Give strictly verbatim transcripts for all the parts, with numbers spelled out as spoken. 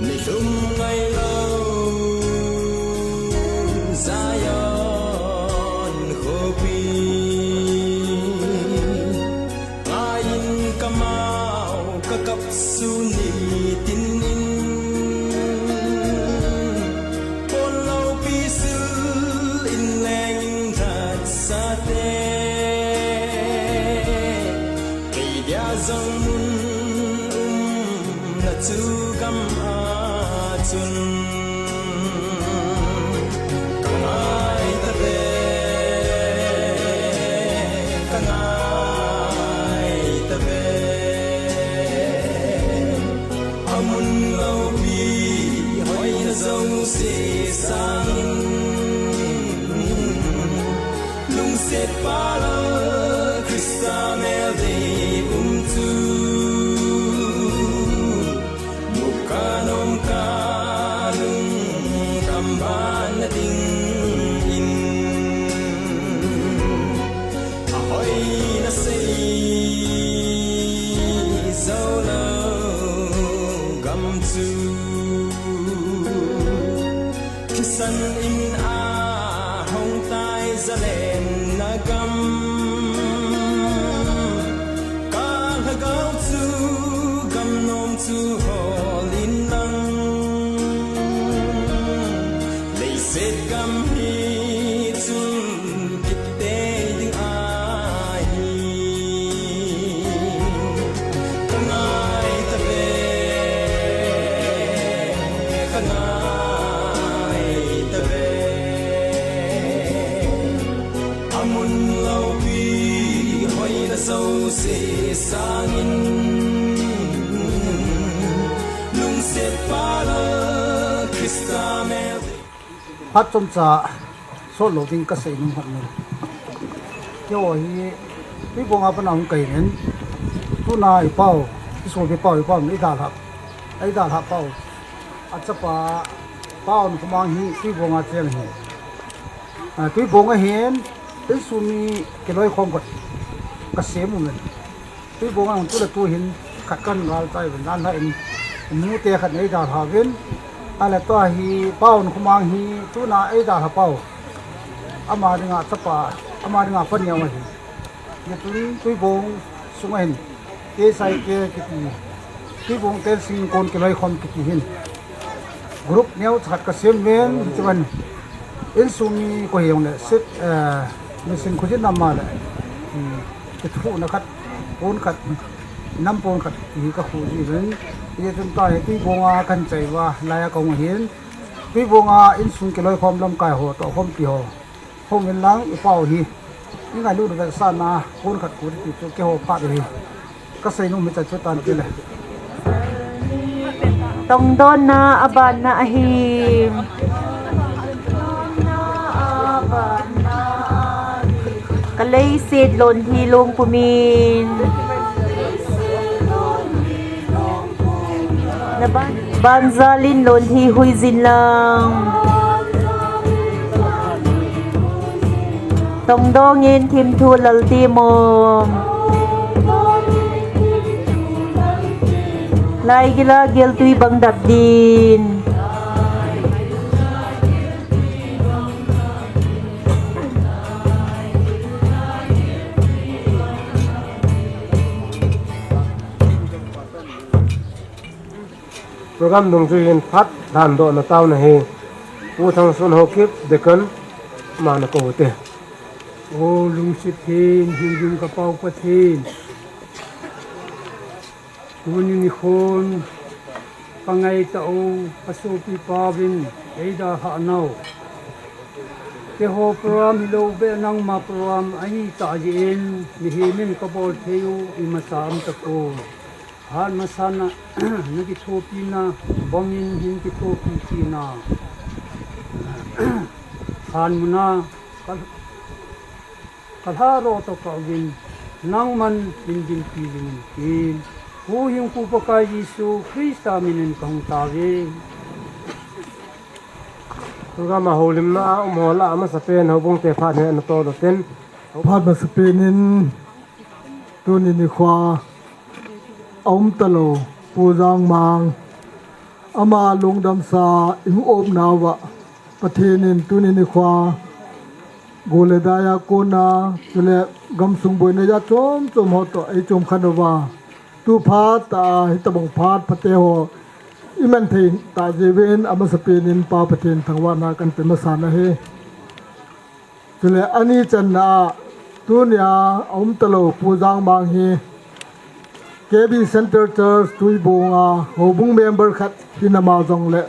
Nilhum ngailou Zion khopi, ngaiyin kamau kakap sun nitin in, pon loupi sil in leng in that sate, kei dia jong mun umna chu gam a chun. Ka ngai ta ve, ka ngai ta ve. Amun loupi hoina jouse sangin, lungset pal a Christa mel dei um chu, muka nom ka lungkam ban na ding in, ahoina sei jou lou gam chu, thisan in a hong tai zalenna gam, ka lhagao chu gam nom chu hol in lang, leiset gam hi chun kit tei ding ahi. Ka ngai ta ve, ka ngai ta ve. Amun loupi hoina jouse sangin, lungset pal a Christa mel. Phat chomcha sot lou ding ka sei nom khat in. Keiho hi Tuibong a pat a hung kahi in. Tuna i pau, i sopi pau, i pau, i dalha, i dalha pau, a chapa Paonkhommang hi Tuibong a cheng ahi. A, Tuibong a hin insung mi kiloikhom khat ka sem uvin. Tuibong a hung tu le tu hin khat kan gal chai uvin, dalha in, nute khat nei dalha uvin. Ahile tua hi Paonkhommang hi tuna ei dalha pau, ama dinga chapa, ama dinga paneo ahi. Hijeh chun Tuibong sunga hin K S I K kiti, Tuibong Tensing Kon Kiloikhom kiti hin group neocha khat ka sem uvin, hiche vang insung mi koi hijong le set, eh, mission khojin nam ma le, um, kithohna khat, pon khat, nam pon khat hi ka kho ji uvin. Hijeh chun tua hi Tuibong a kahin chai uva, lai a kahung ahin. Tuibong a insung kiloikhom lamkai ho toh khompi ho hung uvin lang, i pau hi i ngailut vetsahna pon khat kho ding ti chu keiho phat ahi. Ka sei nom hiche chu tan tile. Tongdonna abanna ahi. Ka leiset lonthi lungpum in, na ban, banjal in lonthi huijin lang. Tongdong in thimthu lal ti mong. Laigil a geltui bang dap din. Program dungjuiyin phat lhandohna taona hi Pu Thangsun Haokip Deacon, ama na kou te. O lungset Pathen, hingjing ka Pau Pathen, tuni nikhon ka ngaitah u, ka sopi pauvin ei dalhah nau. Keiho program hilou beh nangma program ahi tah jeh in, mihem in ka bol thei u imacha um tapon. Phat masanga na kithopina bangin hin kithopi tina. Khan muna ka, ka lharo to ka uvin, nangman min dinpi jing in tin. Huhhingpu Pakai Jesu Christa min in ka hung tao e. Program a houlimna a um ho lah a masapen houbung te phat hi ana tol utin. Phat masapen in tuni nikho a umtalou Pu Jangmang, Ama lungdamsa i hung opna uva Pathen in tuni nikhoa gol le dai a kona, chule gamsung boina jat chom chom ho toh ei chom khen uva, tu phat a hitabang phat phate ho i man thei tah jeh uvin amasapen in Pa Pathen thangvahna kan pe masa nahi. Chule ani channa a tunia a um talou Pu Jangmang hi K B Centre Church Tuibong a houbung member khat hinama jongle,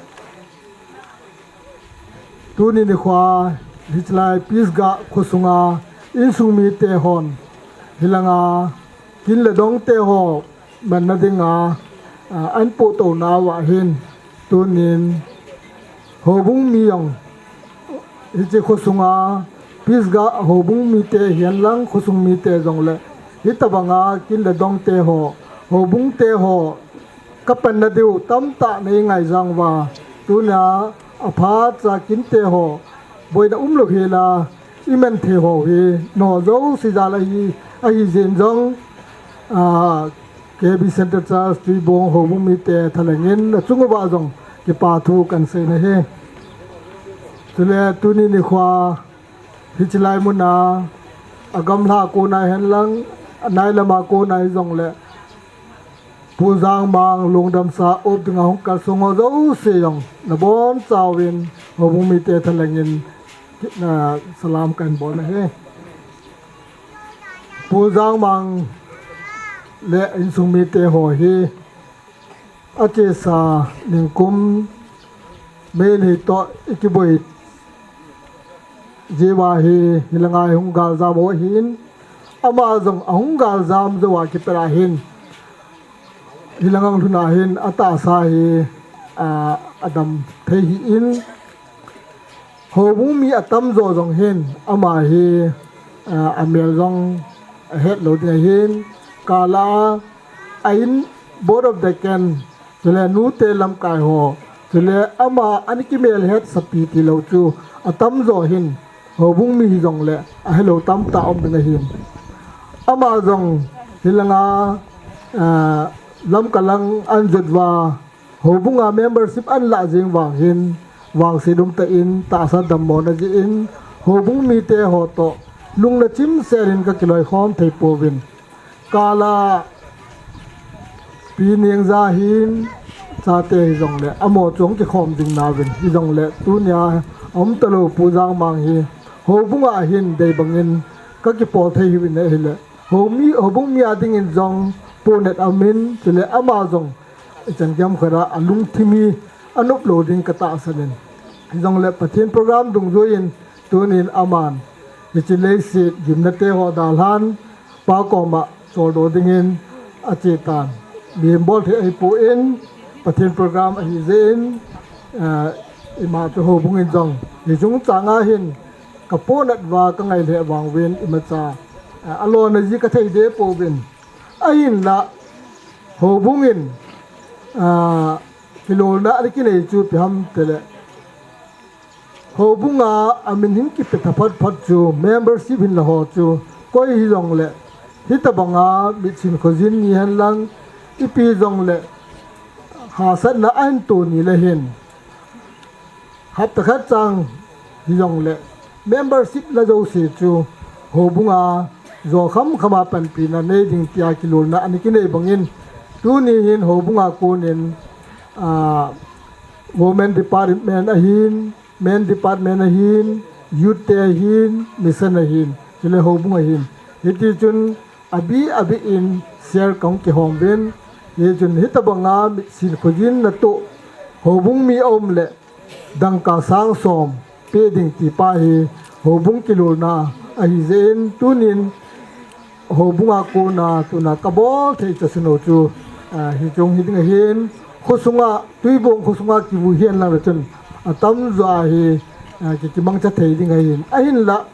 tuni nikhoa hichelai Pisgah khosunga insung mite hon hilanga kin le dongte ho manna dinga, a, an pohtouna uva hin tunin houbung mi jong hiche khosunga Pisgah houbung mite hihen lang khosung mite jongle hitabanga kin le dongte ho, houbungte ho ka panna diu tamtah nei ngai jeng uva, tuna aphat cha kinte ho boina umlou hela i man thei ho hi nangho jouse jal ahi, ahi jeh in jong, a, K B Centre Church Tuibong houbung mite thalheng in achung uva jong kipa thu kan sei nahi. Chule tuni nikhoa hichelai muna agamla kona hihen lang, anai lama kona hijongle Pu Jangmang lungdamsa op dinga hung kalsong ho jouse jong nabonchauvin houbung mite thalheng in, a, salam kan bol nahi. Pu Jangmang le insung mite ho hi achesa ningkum Meitei toh i kiboi jeh uva hi hilanga hung galjam u ahin, ama jong ahung galjam jou a kipat a hin hilanga lhun a hin atahsa hi, a, adam thei hih in, houbung mi atamjo jong hin ama hi, a, amel jong ahet lou ding ahin, kala a in Board of Deacon, chule nute lamkai ho, chule ama ana kimelhetsapi tilou chu atamjo hin houbung mi hijongle ahelou tamtah um ding ahin. Ama jong hilanga, a, Lamka lang an jot uva houbunga membership an lah jeng vang hin, vangset umtah in tahsa dammona jeh in houbung mite ho toh lungna chimsel in ka kiloikhom thei pouvin. Kala Pi Nengja hin chate hijongle amaho chu hung kikhom ding nauvin, hijongle tunia a um talou Pu Jangmang hi houbunga hin dei bangin ka kipol thei hih uvin ahile, houbung mi, houbung mi a dingin jong pohnat aumin, chule ama jong ichan geiya khat a alungthim hi anop lou ding ka tahsan in. Hijongle Pathen program dungjuiyin tunin aman hiche leiset gimnate ho dalhan Pa koma choldo dingin achetan. Mihem bolthei ahipon Pathen program ahi jeh in, eh, ima chu houbung in jong hiche chungchang a hin ka pohnat uva ka ngai lheh vang uvin imacha, eh, alona ji ka thei deh pouvin. Ahinla houbung in, a, kilolna ana kinei chu ipi ham tile, houbunga amin hin kipe tha phat phat chu membership hin la ho chu koi hijongle, hitabanga mitsin khojin ni hen lang ipi jongle hahsatna ahin to ni le hin hapta khat chang hijongle membership la jouse chu houbunga jo kham khama panpina nei ding tia kilolna ana kinei bangin, tuni hin houbunga konin, a, women department ahin, men department ahin, youth te ahin, mission ahin, chule houbung ahin. Hiti chun abi abi in share kahung kihom uvin. Hichun hitabanga mitsin khojin natoh houbung mi aum le dangka sang som pe ding ti pa hi houbung kilolna ahi jeh in tunin houbunga kona tuna ka bol thei chasunu chu, a, hiche hi ding ahin, khosunga, Tuibong khosunga kivui hihen lang le chun atamjo hi, a, ki, kimangcha thei ding ahin. Ahinla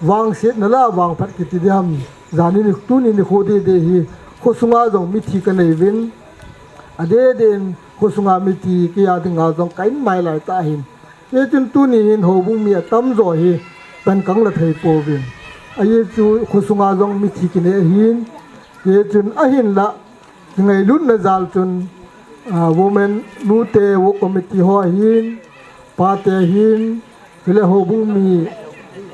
vangsetna la vangphat kiti ding ham, jani ni, tuni nikho dede hi khosunga jong mithi ka nei uvin, adeden khosunga mithi kei a dinga jong ka in mai lai tah ahin. Hichun tuni hin houbung mi atamjo hi pan kang la thei pouvin. Ahi chu khosunga jong mithi kinei ahin. Hichun ahinla kingailutna jal chun Ah, women, nute work committee ho ahin, pate ahin, chule houbung mi,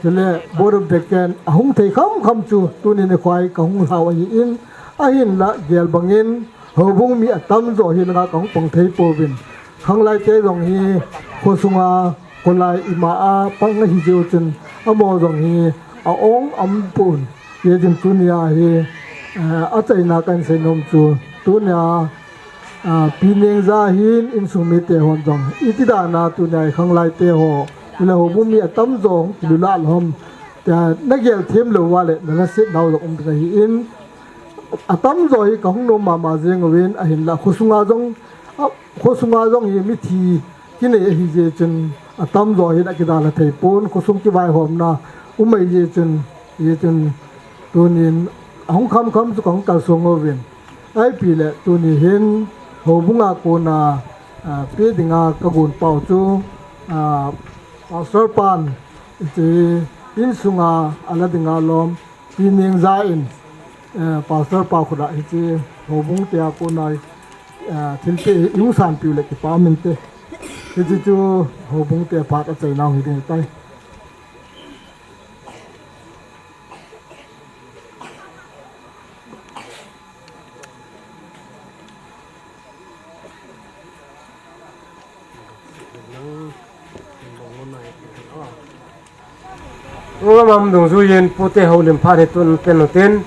chule board of deacon, ahung thei kham kham chu, tuni nikho hi kahung lhau ahin, ahinla gel bangin, houbung mi atamjo hi langa kahung pang thei pouvin. Khanglai te jong hi, khosunga, kholai ima a pang ahi jeh chun, amaho jong hi, a-ong aum pon. Hijeh chun tunia hi, eh, achaina kahin seinom chu, tunia, ah, Pi Nengja hin insung mite hon jong, iti dana tunia hi khanglai te ho, chule houbung mi atamjo hung kilulah lhom, tia nagel them lou uva le, nalhaset nau jong um ding ahin, atamjo hi kahung nom mama jeng uvin, ahinla khosunga jong, a, khosunga jong hi mithi kinei ahi jeh chun, atamjo hin akidalha thei pon, khosung kivaihomna um ahi jeh chun, hijeh chun, tunin ahung kham kham chu kahung kalsong uvin. Ipi le tuni hin, houbunga kona, ah, pe dinga kagon pau chu, ah, Pastor pan, hiche insunga ala dinga lom, Pi Nengja in, eh, Pastor pa khuta hiche houbung tea kona, eh, thilpeh hi ihung sanpeh u le kipah um inte. Hiche chu houbung te phat achaina u hiding ahitai. Program a um dungjuiyin pute houlim phat hi tun pen utin,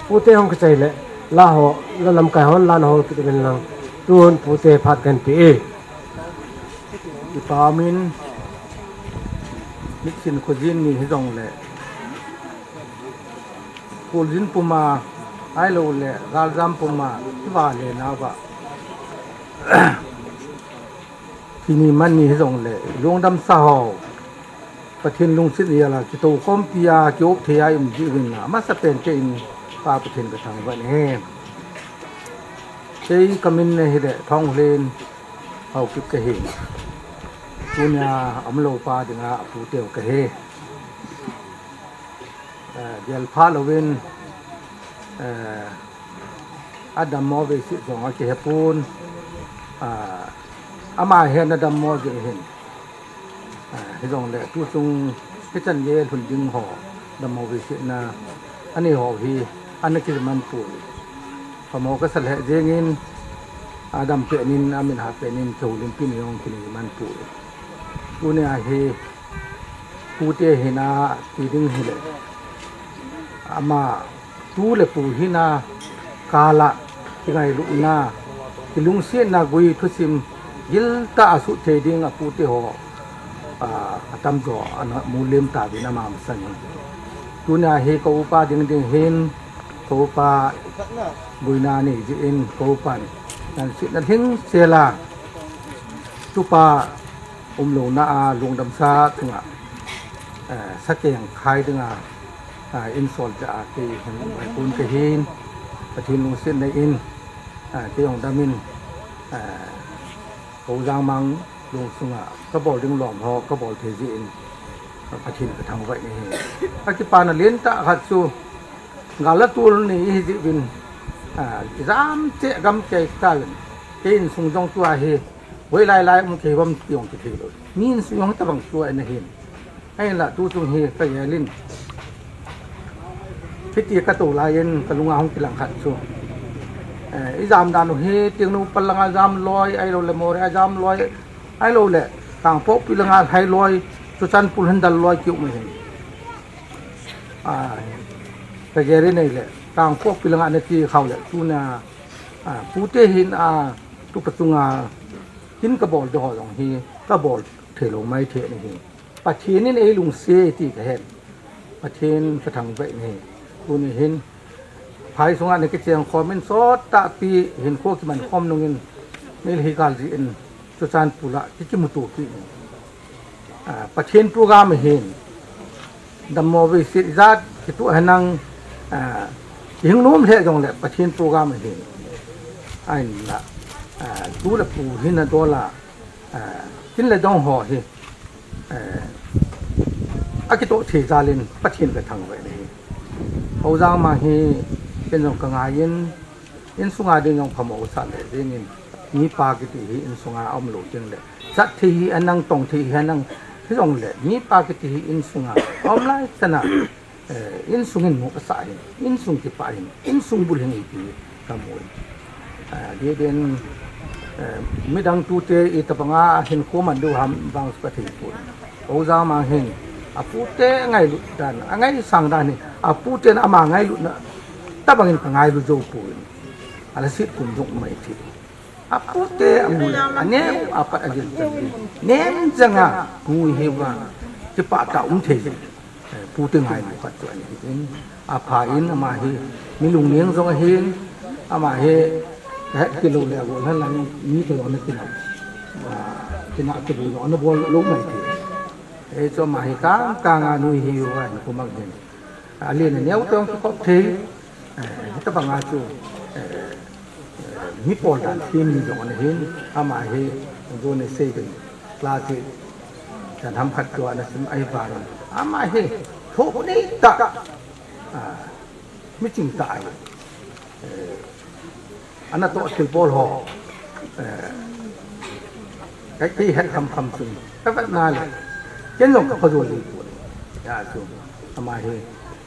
pute hung kichai le, la ho, la lamkai hon la na hol kit uvin lang, tun pute phat kahin pe e. Kipah umin, mitsin khojin ni hijongle, kholjin puma, ahiloule, galjam puma, kivale nauva. Tuni man ni hijongle, lungdamsa ho, Pathen lungset jal a, kitoukhompi a, ki-op thei a i um jiuvin, amasapen in Pa Pathen kathangvah in ahi. Kei kamin ahile, Thonglen Haokip kahi. Tunia, aumlou pa dinga, aputeu kahi. Eh, gelpha louvin, eh, adammo veiset jong akihepon, ah, ama hi ana dammo jing ahin. Ah, hijongle tuchung hichan gei lhun ding ho, dammo veisetna anei ho hi ana kiman poi. Phamo kasa lheh jengin, adam pen in, amin hat pen in, kihoulimpi ni jong kinei man poi. Tunia hi, pute hina ti ding hile, ama tu le pu hina kala kingailutna, kilungsetna gui thusim giltah a suhthei ding apute ho, ah, atamjo ana mulim tauvin ama masangin. Tunia hi ka upa ding ding hin, ka upa boina nei jeh in, ka upan ngansena lhingsel a, tupa umlouna a lungdamsa chunga, eh, sakeng khai dinga, ah, insol ja a kei hin vaipon kahin, Pathen lungsetna in, ah, kei jong damin, ah, Haojangmang lungsunga kabol ding lom ho kabol thei jeh in, Pathen kathangvah in ahi. Akipana lentah khat chu, gal a tol ni ihi jeh uvin, ah, ijam cheh gam kei tauvin, kei insung jong tua hi, hoilai lai um kei uvam ti jong kithei lou. Mi insung jong tabang tua in ahin. Ahinla tuchung hi kagelin, hiti katou laiyin kalunga hung kilang khat chu, eh, ijam dan u hi Tengnoupal langa jam loi, ahiloule Moreh a jam loi, ahiloule Kangpokpi langa lhai loi, Churachandpur hin dal loi kium ahin. Ah, kagelin ahile, Kangpokpi langa nati khaule, tuna, ah, pute hin, ah, tupa chunga kin kabol ding ho jong hi, kabol theilou maithei in ahi. Pathen in eilungset ti kahen. Pathen kathangvah in ahi. Tuni hin, phai sunga ana kicheng khom in sottahpi hinkho kiman khom nungin, nilhei kal jeh in, Churachandpur a kikimuto kit in. Ah, Pathen program ahin, dammo veiset ijat kitoh henlang, ah, kihing nom lheh jongle Pathen program ahin. Ahinla, ah, tu le pu hina dol a, ah, kin le dong ho hi, eh, akitoh thei jal in Pathen kathangvah in ahi. Haojangmang hi ken jong kangaiyin, insunga ding jong phamo sah le dingin, Mipa kiti hi insunga aum lou teng le, chat thei hi anang, tong thei hi anang, hijongle mipa kiti hi insunga aum lai chana, eh, insung in mu asa hin, insung kipah hin, insung bul hin ipi kamu. Eh, dia den, eh, midang tute itobanga hinkho man diu ham vang chu kathei poi. Ojang mang hin apute ngailut dan, angaisang dan hi aputen ama ngailutna tobangin kangailu jou poi. Ala sit kum dong mai thi. Apute amu le, aneo apat ajil chan. Nen janga pu hi va, kipah tah um thei. Eh, pute ngailu khat chu ahin. Apha in ama hi, mi lungning jong ahin, ama hi, eh, kilou le agol hal lang, mi to jong ana kinah. Ah, kinah kilou jong ana bol lou mai thi. Eh, chu ama hi kang kang a nui hi va, hi kumak din. Alen aneo tong kikhop thei, eh, hitobanga chu, eh, eh, mi pol dan thim ni jong ana hin, ama hi, jong ni sei ding, class eight, chan ham khat chu ana sim ahi vang, ama hi, thoh nei tah, ah, mi ching tah ahi. Eh, Ana toh thilbol ho. Eh, ka, kahet kham kham chun. Kavet na le. Ken jong kapha jo le. Ya chu. Ama hi,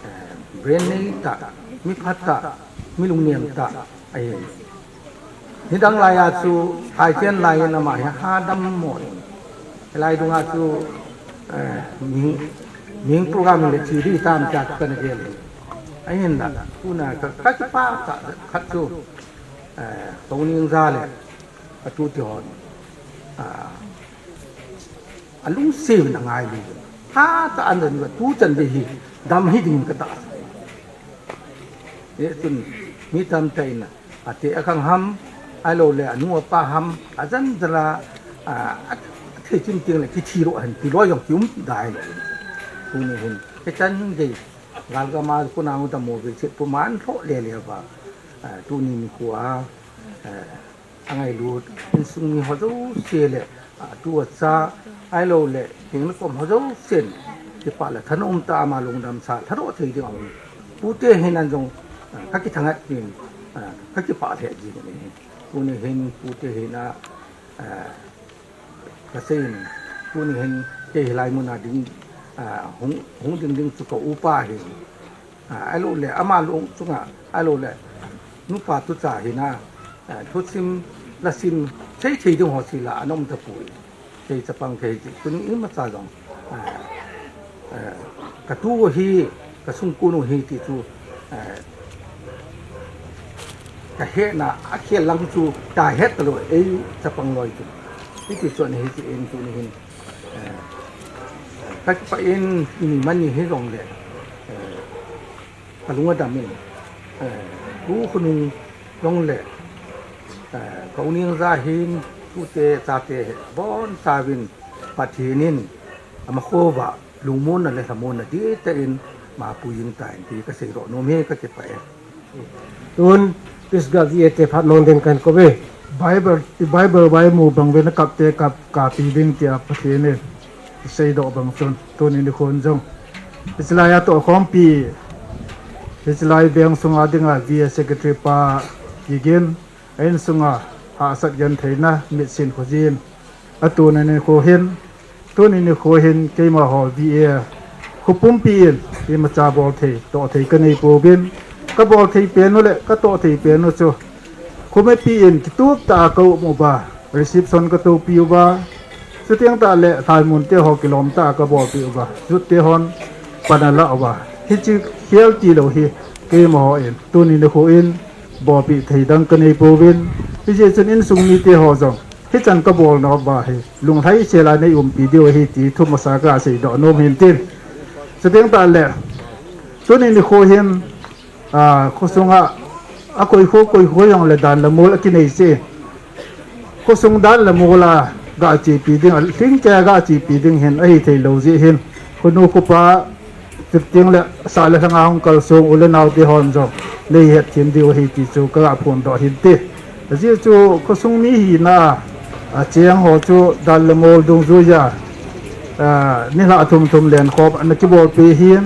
eh, brain nei tah, mi pha tah, mi lungnem tah ahi. Nidang laiya chu, haichen laiyin ama hi hadam mo. Hilai dunga chu, eh, mi, mi program le chi di tam cha kana gel. Ahin la, tuna ka, kakipah tah khat chu. Eh, Tony Jale, atu ti hon. Ah, alungset na ngailu. Hatah a ana tu chan ve hi, dam hiding kata. Eh, tun, mi tamtah in, ate akhang ham, ahilou le, anu apa ham, ajan jala, ah, athei chim teng le, kithi lou hen, ti lou jong kium dai lou. Tuni hin, kichan gei, galgam a, kona u damo ve, chet puma ana lhoh le le va. Ah, tuni nikho a, eh, angailut, insung mi ho jouse le, ah, atu acha, ahilou le, hengna kom ho jousen, kipah le thanom tah a ama lungdam sa, thadoh thei ding aum. Pute hin an jong, ah, kakithangat in, ah, kakipah lheh jing in. Tuni hin pute hin a, ah, Kasei in, tuni hin kei hilai muna ding, ah, hung, hung ding ding chu ka upa ahi. Ah, ahilou le, ama lung chunga, ahilou le, nupa tucha hina, ah, thusim, lasim, thei thei ding ho sila, ana um tapoi. Kei chapang kei hi, tuni imacha jong, ah, Eh, katu hi, kasung kunu hi ti chu, eh, kahetna, akhel lang chu, tahet talou, ei chapang loi chu. Hiti chu ana hi chu in tuni hin, eh, kakipah in, ni mani hijongle, eh, kalung adam in, eh, tu khonung jongle, eh, ka u Nengja hin, tute, chate, bonchauvin, Pathen in, ama khova, lungmonna le lhamonna dihtah in, ma pui jing tan ti kasei doh nom e, kakipah e. Tun, Pisgah V A te phat mang ding kahin kou ve. Bible, Bible vai mu bang ve na kap te kap, kapi ding tia Pathen in asei doh bang chun, tuni nikho jong. Hichelai a tohkhompi, hichelai veng sunga dinga V A secretary pa Gigin, a insunga hahsat gentheina, mitsin khojin, a tuni nikho hin, tuni nikho hin keima ho V A khopumpi in imacha bol thei, toh thei kanei pouvin, kabol thei pen u le katoh thei pen u chu khomipi in kitup tah a ka um uva, reception ka toupi uva, chuteng tah le lhaimun te ho kilom tah a ka bolpi uva, jut te hon pan ala uva, hiche khel tilou hi keima ho in tuni nikho in bolpi thei dang kanei pouvin, hijeh chun insung mite ho jong hichan ka bolna uva hi lunglhai sela nei umpi diu ahi ti thumasa kasei doh nom hin tin. Chuteng tah le, tuni nikho hin, a, khosunga, a koi kho, koi kho jong le dan le mol akinei cheh. Khosung dan le mol a ga chepi ding, a lhingkei a ga chepi ding hin ahi thei lou jeh hin, khonu khopa, chuteng le sah le lhanga hung kalsong u le nao te hon jong nei hetthem diu ahi ti chu ka ga phondoh hin ti. Ajeh chu khosung mi hina a cheng ho chu dan le mol dungjuiya, a, nilhah thum thum lenkhom ana kibolpi hin,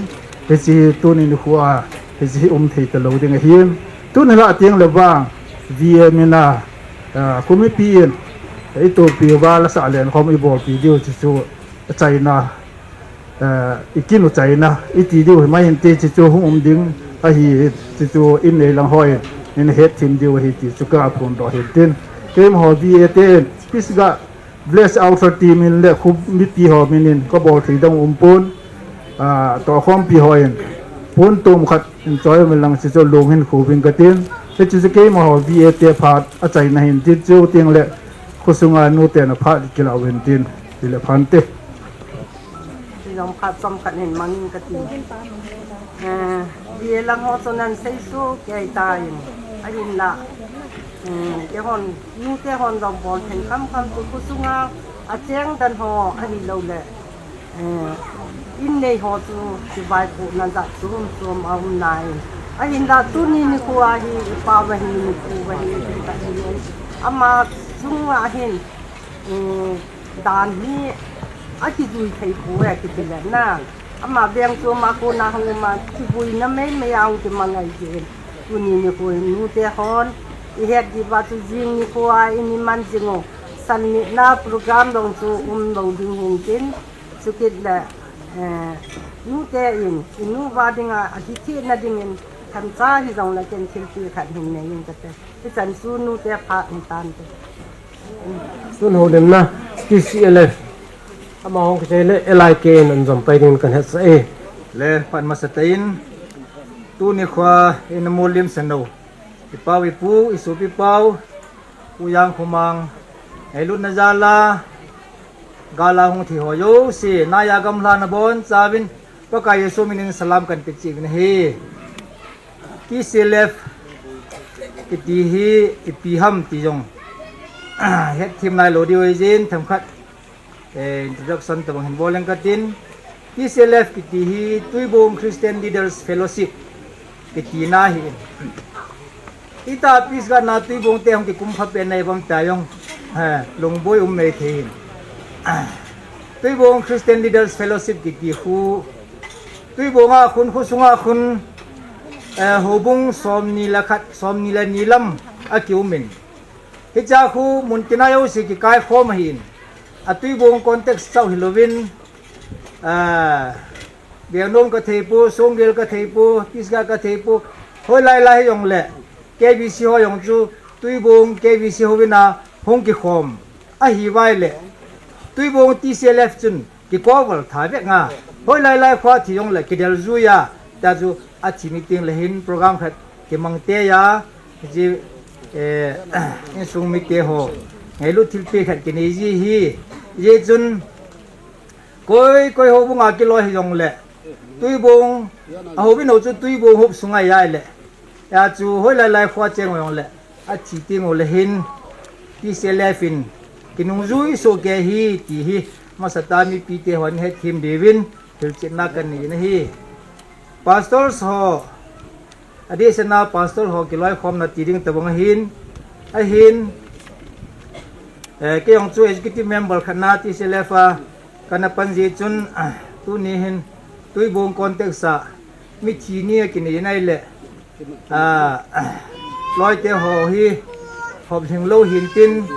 hiche hi tuni nikho a, hiche hi um thei talou ding ahin. Tuni lah teng le vang, V M in a, Ah, khumipi in, i topi uva la sah len khom i bolpi diu chu chu China, ah, i kinu China, i ti diu hi mai hin ti chu chu hung um ding ahi chu chu in nei lang hoi in het thim diu ahi ti chu ka phun doh hin tin. Keima ho V A te in, Pisgah Village Altar team in le khumipi ho min in ka bol thei dang um pon, ah, to khompi ho in pon tum khat in choi min lang chu chu lung hin khu ving ka tin. Hichu chu keima ho V A te phat a chaina hin tin chu ting le khusunga nu te na phat kila vin tin ti le phan te. Ti jong phat chom khat hin mangin ka ti. Eh, V A lang ho chu nan sei su kei ta in. Ahin la. Eh, ke hon, nu te hon jong bol thei kham kham chu khusunga a cheng dan ho ahi lo le. Eh, in nei ho chu kivaipohna jat chu um chu um a um nai. Ahin la tuni nikho a hi i pa va hi, ni khu va hi, ti ta hi. Ama chung a hin, eh, dan hi a kijui thei poi a kiti le na. Ama veng chu ama kona hung um a kivuina mei mei a hung kimang ahi jin. Tuni nikho nu te hon i het diu va chu jing nikho a i ni man jing u. San nitna program dong chu um lo ding hin tin. Chukit le, eh, nu te in, i nu va dinga, a hi thina dingin, themcha hi jong le ken thilpi khat hin nei in ka te. Hichan chu nu te phat hin tan te. Tun houlimna T C L F. Ama hung kichai le L I K in an jom pai ding kan het sa e. Le phat masa te in, tuni kho in a mu lim sa no. I pau i pu, i supi pau, Pu Jangkhomang, ngailutna jal a, gal a hung thi ho jouse, naiya gamlha na bonchauvin, Pakai Jesu minin salam kan pe cheh uvin ahi. T C L F kiti hi ipi ham ti jong het thim nai lo diu ahi jin, themkhat, eh, introduction tabang hin bol leng ka tin. T C L F kiti hi Tuibong Christian Leaders Fellowship kiti na ahi in. Hita Pisgah na Tuibong te hung kikum pha pen na i bam ta jong, eh, lungboi um mei thei in. Tuibong Christian Leaders Fellowship kiti khu Tuibong a khun, khusunga khun, eh, houbung somni le khat, somni le ni lam a ki um in. Hicha khu mun tina jouse kikai khom ahi in. A Tuibong context chauh hi louvin, ah, Vengnom ka thei poi, Songgel ka thei poi, Pisgah ka thei poi, hoilai lai hi jong le, K B C ho jong chu, Tuibong K B C ho vin a hung kikhom ahi vai le, Tuibong T C L F chun, kikovel tha vek nga, hoilai lai kho a thi jong le, kidel jui a, ta chu a thi meeting le hin program khat kimang te a, ji, eh, insung mite ho, ngailut thilpi khat kinei ji hi, ji chun, Koi, koi houbung a kiloi hi jong le. Tuibong, a houbung ho chu Tuibong hop sunga i ai le. A chu hoilai lai kho a cheng jong le. A thi ting u le hin. T C L F in. Kinungjui soh kei hi ti hi. Masatah mipi te hon het thim diuvin. Hilchetna kan nei na hi. Pastors ho. Adeh sena pastor ho kiloikhomna ti ding tabang ahin, ahin, eh, kei jong chu executive member khat na T C L F a kana pan jeh chun, ah, tuni hin Tuibong context a mithi ni a kinei nai le, ah, loite ho hi hop lhing lou hin tin,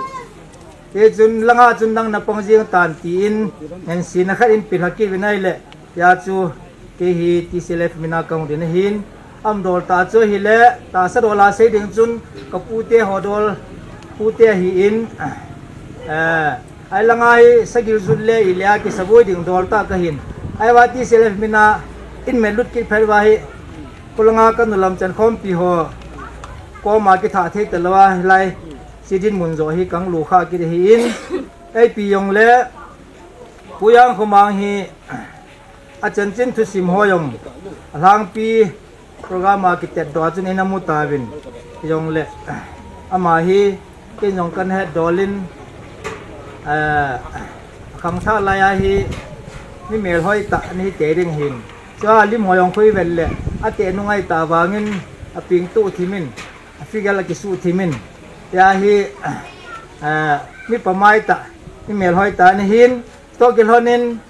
Hichun langa chun nang na pang jing tan tin, ngansena khat in pilha kit uvin ahile, hia chu kei hi T C L F mina kahung din ahin, aum dol tah chu ahile, tahsa dol a sei ding chun, ka pute ho dol, pute ahin, eh, ahi langa hi sagil jut le ile a kisaboi ding dol tah kahin, ahivang T C L F mina in met lut kit phat uva hi, khulanga ka nu lam chan khompi ho koma kitha thei talou a, hilai, Sidin mun jo hi kang lu kha kit ahin, eipi jong le, Pu Jangkhomang hi, achanchin thusim ho jong, alhangpi program a kitet doh a chun eina mu tauvin, jong le, ama hi, ken jong kan het dol in, eh, akhangthah lai a hi, mi melhoi tah ana hi tei ding ahin, chua lim ho jong khu ivet le, ateh nungai tah vangin, aping tuh thim in, a figure a kisuh thim in, hia hi, eh, mi pamai tah, mi melhoi tah ana hin, toh kilhon in,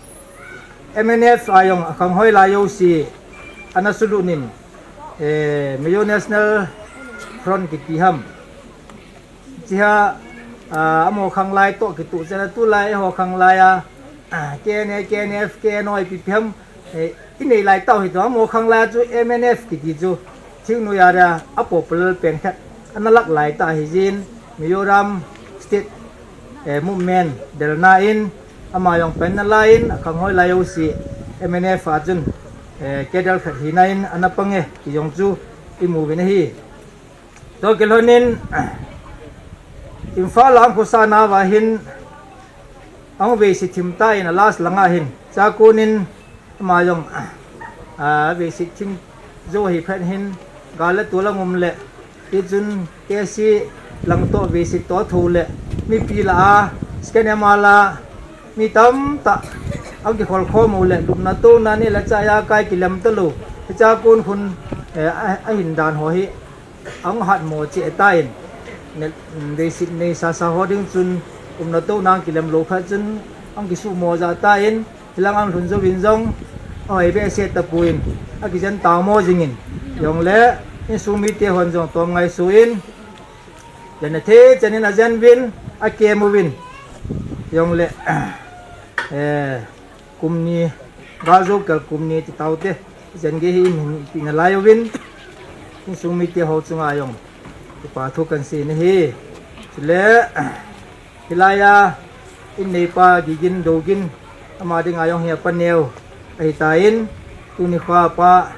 M N F a jong akhanghoi lai jouse, ana sulut in, eh, Mizo National Front kiti ham, Siha, ah, amaho khanglai toh kituh chana tulai eiho khanglai a, ah, K N A, K N F, K N O ipi ipi ham, eh, inei lai tau hi toh amaho khanglai chu M N F kiti chu thingnoi a popular pen khat ana lak lai ta hi jin Mizoram State, eh, Movement delna in ama jong pen na lai in akhanghoi lai jouse M N F a chun, eh, cadre khat hina in ana pang e ti jong chu imu uvin ahi. Toh kilhonin, Imphal a ahung khosa nauva hin, ahung veisi thim tan a last langa hin, chakun in ama jong, ah, veisi thim jou hi phat hin, gal le tol a um le, tichun K C lang toh veisi toh tho le, mipi lah a, scan M R lah a, mi tamtah, ahung kikhol khom u le, lupna tona neh le chah a kai kilem talou, hichakun khun, eh, a, ahin dan ho hi, ahung hatmo cheh tan, ne, veisi nei sasa ho ding chun, umna tona kilem lou khat chun, ahung kisuhmo jah tan, hilang ahung lhun jouvin jong, ahoi behseh tapon, akijen tamo jingin, jongle, insung mite hon jong tom ngaisuh in, jen athei chan in ajen uvin, akem uvin, jongle, eh, kum ni, gal jou kal kum ni ti taute, jen gei hi imin tina lai uvin, insung mite ho chunga jong, kipa thu kan sei in ahi, chule, hilai a, in neipa Gigin Dogin, ama dinga jong hi apa neo, ahitan, tuni khoa pa,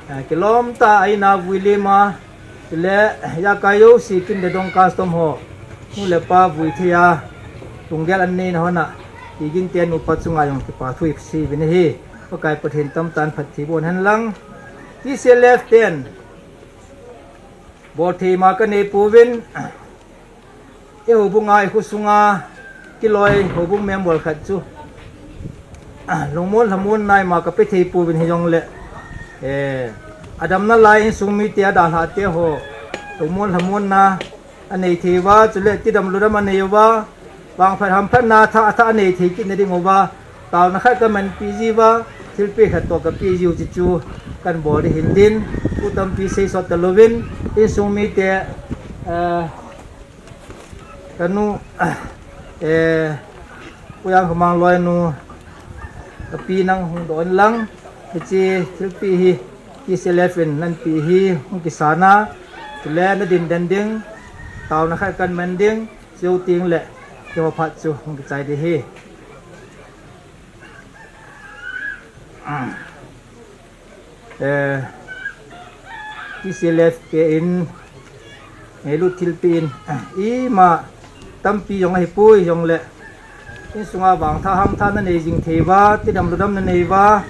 eh, kilom tah a in a vui lima, chule, ijakai jouse kin le dong custom ho, nu le pa vui thei a, lunggel an neina hon a, Gigin te nupa chunga jong kipa thu isei uvin ahi, Pakai Pathen tamtah in phatthei boh hen lang, T C L F ten, bolthei ima kanei pouvin, i houbung a, i khosunga, kiloi houbung member khat chu, lungmon lhamonna ima kape thei pouvin hijongle, eh, adamna lai insung mite adalhah te ho, lungmon lhamonna anei thei uva, chule tidam ludam anei uva, vangphat hamphatna athah athah anei thei kit na ding uva, taona khat kamanpi jiuva, thilpeh khat toh kapeh jiu chu chu, kan bol ding hin tin, thu tampi sei sot talouvin, insung mite, eh, kanu, eh, Pu Jangkhamang loinu, kapi nang hung doh in lang, hiche thilpeh hi, T C L F in nanpeh hi, hung kisan a, chule nadin den ding, taona khat kan man ding, chujou tengle, keiho phat chu hung kichai ding ahi. Eh, T C L F te in, ngailut thilpeh in, ima tampi jong ahipoi jongle, insunga vangthah hangthah nanei jing thei uva, tidam ludam nanei uva,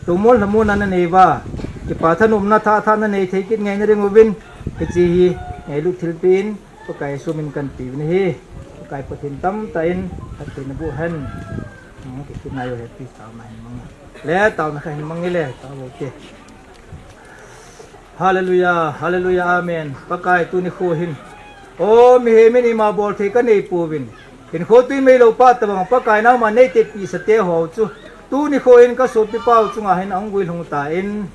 lungmon lhamonna nanei uva, kipa thanopna athah athah nanei thei kit ngai na ding uvin, hiche hi ngailut thilpeh in, Pakai Jesu min in kanpe uvin ahi, Pakai Pathen tamtah in phatthei naboh hen. Hmm, kiti nai u he, please, taona hin mang. Le, taona khat hin mang le, tao te. Hallelujah, hallelujah, amen. Pakai tuni kho hin. O, mihem in ima bolthei kanei pouvin. Hinkho twi meilou phat tobang, Pakai nangman neitepi sah te ho chu. Tuni kho hin kasopipa u chunga hin ahung guilhung tan.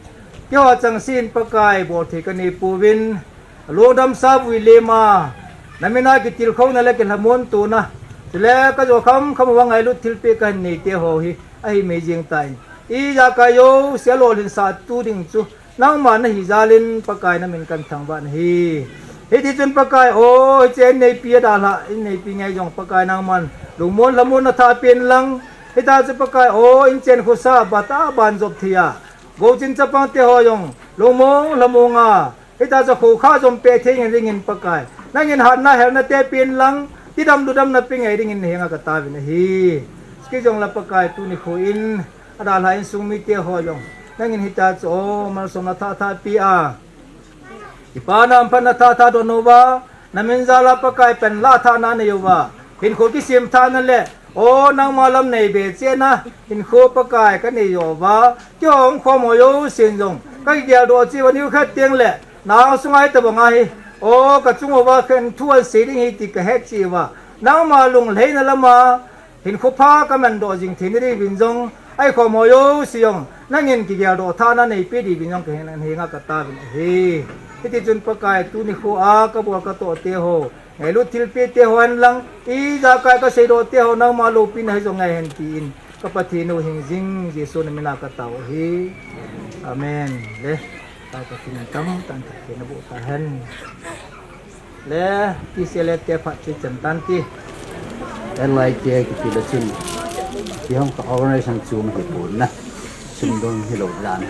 Keiho chengse in Pakai bolthei kanei pouvin. Lungdam sa vui lima, namin a kitilkhouna le kilhamon tona, chule kajo khamkham uva ngailut thilpeh kahin nei te ho hi, ahi mei jeng tan. Ijakai jouse alolhinsah tu ding chu, nangma nahi jal in Pakai namin kan thangvah in ahi. Hiti chun Pakai o, hiche in neipi adalhah, in neipi ngai jong Pakai nangman, lungmon lhamon nathah pen lang, hitia chu Pakai o, inchen khosa, bata banjop thei a, gouchin chapang te ho jong, lungmong lhamong a, hitia chu khokha jom peh thei ngai dingin Pakai. Nangin hatna helna te pen lang, tidam ludam nape ngai dingin nahenga kataovin ahi. Chuti jongle Pakai tuni kho in, adalhah insung mite ho jong. Nangin hitia chu, o, malsomna athah athah peh a. Kipana hamphatna athah athah doh uva, namin jal a Pakai panlah thahna nei uva. Hinkho kisemthahna le, o, nangma lam nei be chehna, hinkho Pakai kanei uva. Kihong khom ho jousen jong, kakigeldoh cheh uva nikhat tengle, nang sunga hitobang ahi, o, kachung uva khen thu ahin sei ding ahi ti kahet cheh uva, nangma lunglhaina lama, hinkho pha kamandoh jing theina diuvin jong, ahi khom ho jouse jong, nangin kigeldoh thahna neipe diuvin jong kahenga kataovin ahi. Hiti chun Pakai tuni kho a kabol katoh te ho, Ngailut thilpeh te ho hen lang, ijakai kaseidoh te ho nangma loupina hi jong ngai hen tin, ka Pathen u hingjing Jesu na mina katao ahi. Amen. Le, ka Pathen in tamtah in phatthei naboh tahen. Le, T C L A te phat chu chan tan ti. L I K kiti le chun, kihong ka organization chu ma hi pon na. Sum dong hilou dan.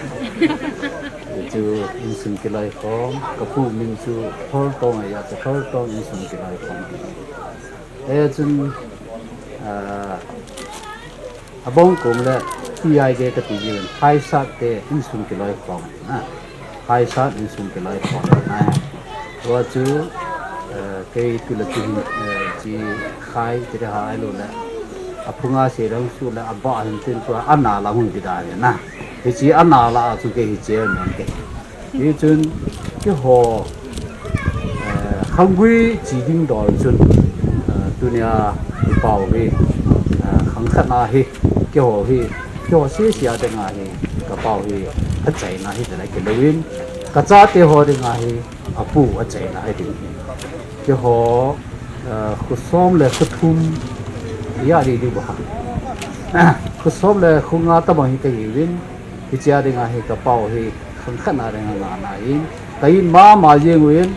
Chu insung kiloikhom, ka pu min chu Thortong ahi, chu Thortong insung kiloikhom. E chun, ah, abang kum le P I J kati jiu, Phaisat te insung kiloikhom. Ah, Phaisat insung kiloikhom. Ah, tua chu, eh, kei tu le tu hin, eh, chi khai ti le ha ai lo le. Aphunga se lang su le aba hin tin tua ana la hung ti da le na. Hichi ana la chu kei hi chairman kei. Hichun keiho, eh, khanggui chi ding dol chun, eh, tunia i pau hi, eh, khang khat na hi, keiho hi, keiho sese a dinga hi, ka pau hi, achaina hi tala kilouvin, ka chate ho dinga hi, apu achaina hi ding hi. Keiho, eh, khusom le khuthum, ya di di ba. Khusom le khunga tabang hi kahiuvin, Hichia dinga hi ka pau hi khang khat na dinga ngana in, ka in mama jeng uvin,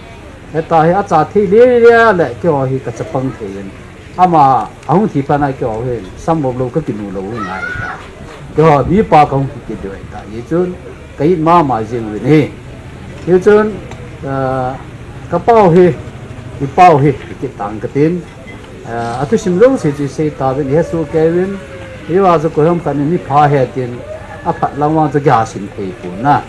heta hi acha thei le le le keiho hi ka chapang thei in. Ama ahung thi phat na keiho hin, sambom lou ka kinu lou hi ngai ta. Keiho mipa ka hung kikit diu ahi ta. Hichun ka in mama jeng uvin hi. Hichun, ah, ka pau hi, i pau hi, i kit tang ka tin. Ah, athusim jouse chu sei tauvin, i hesoh kei uvin, i va chu koiham khat in mi pha he tin, aphat lang vang chu kiha sim thei pon na.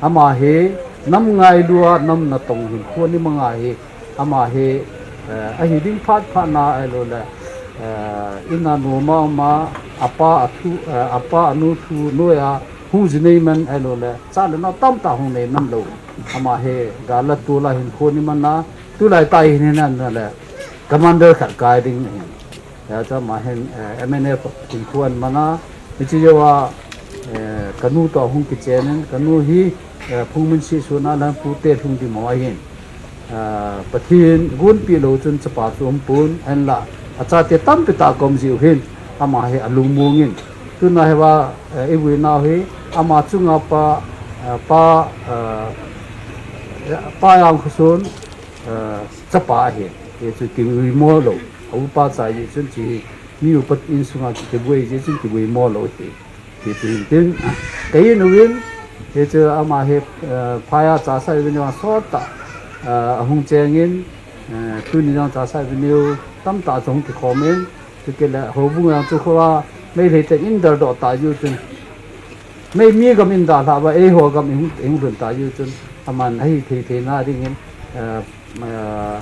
Ama hi, nam ngailu a, nam natong hinkho ni manga hi, ama hi, eh, ahi ding phat phat na ahilou le, eh, in a nom a um a, apa athu, eh, apa anu thu noi a, hung ji nei man ahilou le, cha le nao tamtah hung nei man lou. Ama hi, gal a tol a hinkho ni man a, tulai tah hin hin an le, commander khat kai ding ahin. Hia chu ama hin, eh, M N F hinkho aman a, hiche jou a, eh, ka nu toh hung kichen in, ka nu hi, eh, Phungminsi sun a lang pute lhung ding mo ahin. Eh, Pathen gonpeh lou chun chapa chu um pon, ahinla, achate tampi tah ka um jiu hin, ama hi alungmong in. Tuna hi va, eh, i vui nau hi, ama chunga pa, eh, pa, eh, pa Jangkhosun, eh, chapa ahi, hichu kivui mo lou, a upa cha jeh chun chu hi, mi upa insunga kivui jeh chun kivui mo lou hi, hichu hin tin, ah, ka in uvin, hichu ama hi, eh, phai a cha sa uvin vang sot tah, eh, ahung cheng in, eh, tuni jong cha sa uvin u tamtah chu hung kikhom in, chukit le houbung jong chu kho a, Meitei ten in daldoh tah jeh chun, Mei mi gam in dalha va, eiho gam in, in lhun ta jeh chun, aman ahi thei thei na ding in, eh, eh,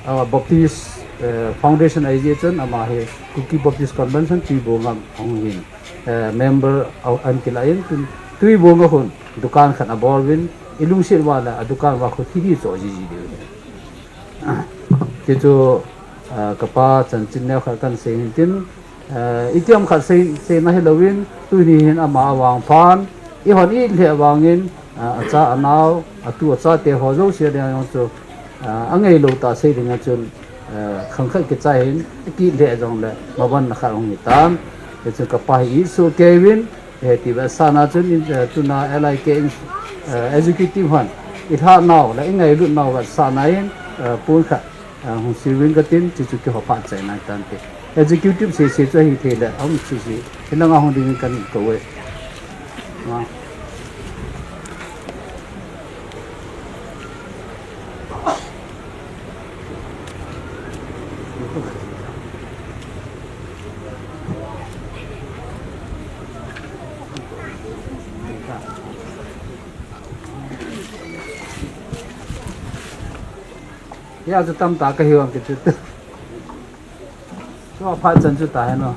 a Baptist, eh, Foundation ahi jeh chun, ama hi Kuki Baptist Convention Tuibong a hung hin, eh, member a, an kila in, tun, Tuibong a khun, dukan khat abol uvin, i lungset uva le, a dukan uva khu thi hi cho ji ji diu hin. Hichu, ah, ka pa chanchin neo khat kan sei hin tin, eh, itiham khat sei, seina hilou in, tuni hin ama avang phan, eihon i it lheh vangin, ah, acha anao, atu achate ho jouse a ding jong chu, ah, angailou tah sei ding a chun, eh, khang khat kichai hin, i kit lheh jong le, mabanna khat hung hi tan, hichu ka pa hi i it soh kei uvin, Hiti vetsahna chun, eh, tuna L I K in, eh, executive hon, i lhah nau le i ngailut nau vetsahna in, eh, pon khat, eh, hung sei uvin ka tin, chuchu keiho phat chaina ahi tan te. Executive sese chu ahi thei le, ahung sese, hilanga hung ding in kan kou e. Ah. Hia chu tamtah kahi vang kiti. Chu aphat chan chu tahen o.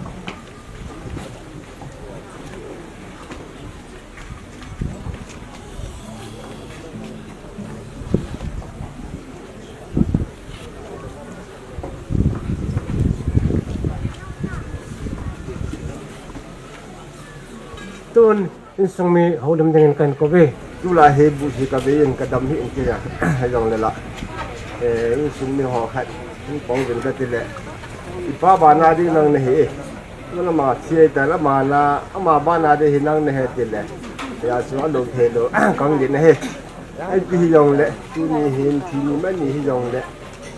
Tun insung mi houlim dingin kahin kou ve. Tulai hi bu hi ka ve in ka dam hi in kei a. Hijong le la. Eh, insung mi ho khat, hung pang vin ka ti le. I pa bana di nang na hi. Tuna ma thie ta la ma na, ama bana di hi nang na he ti le. Ya chu a lo the lo, kang di na he. Ai pi hi jong le, tuni hin, thi ni ma ni hi jong le.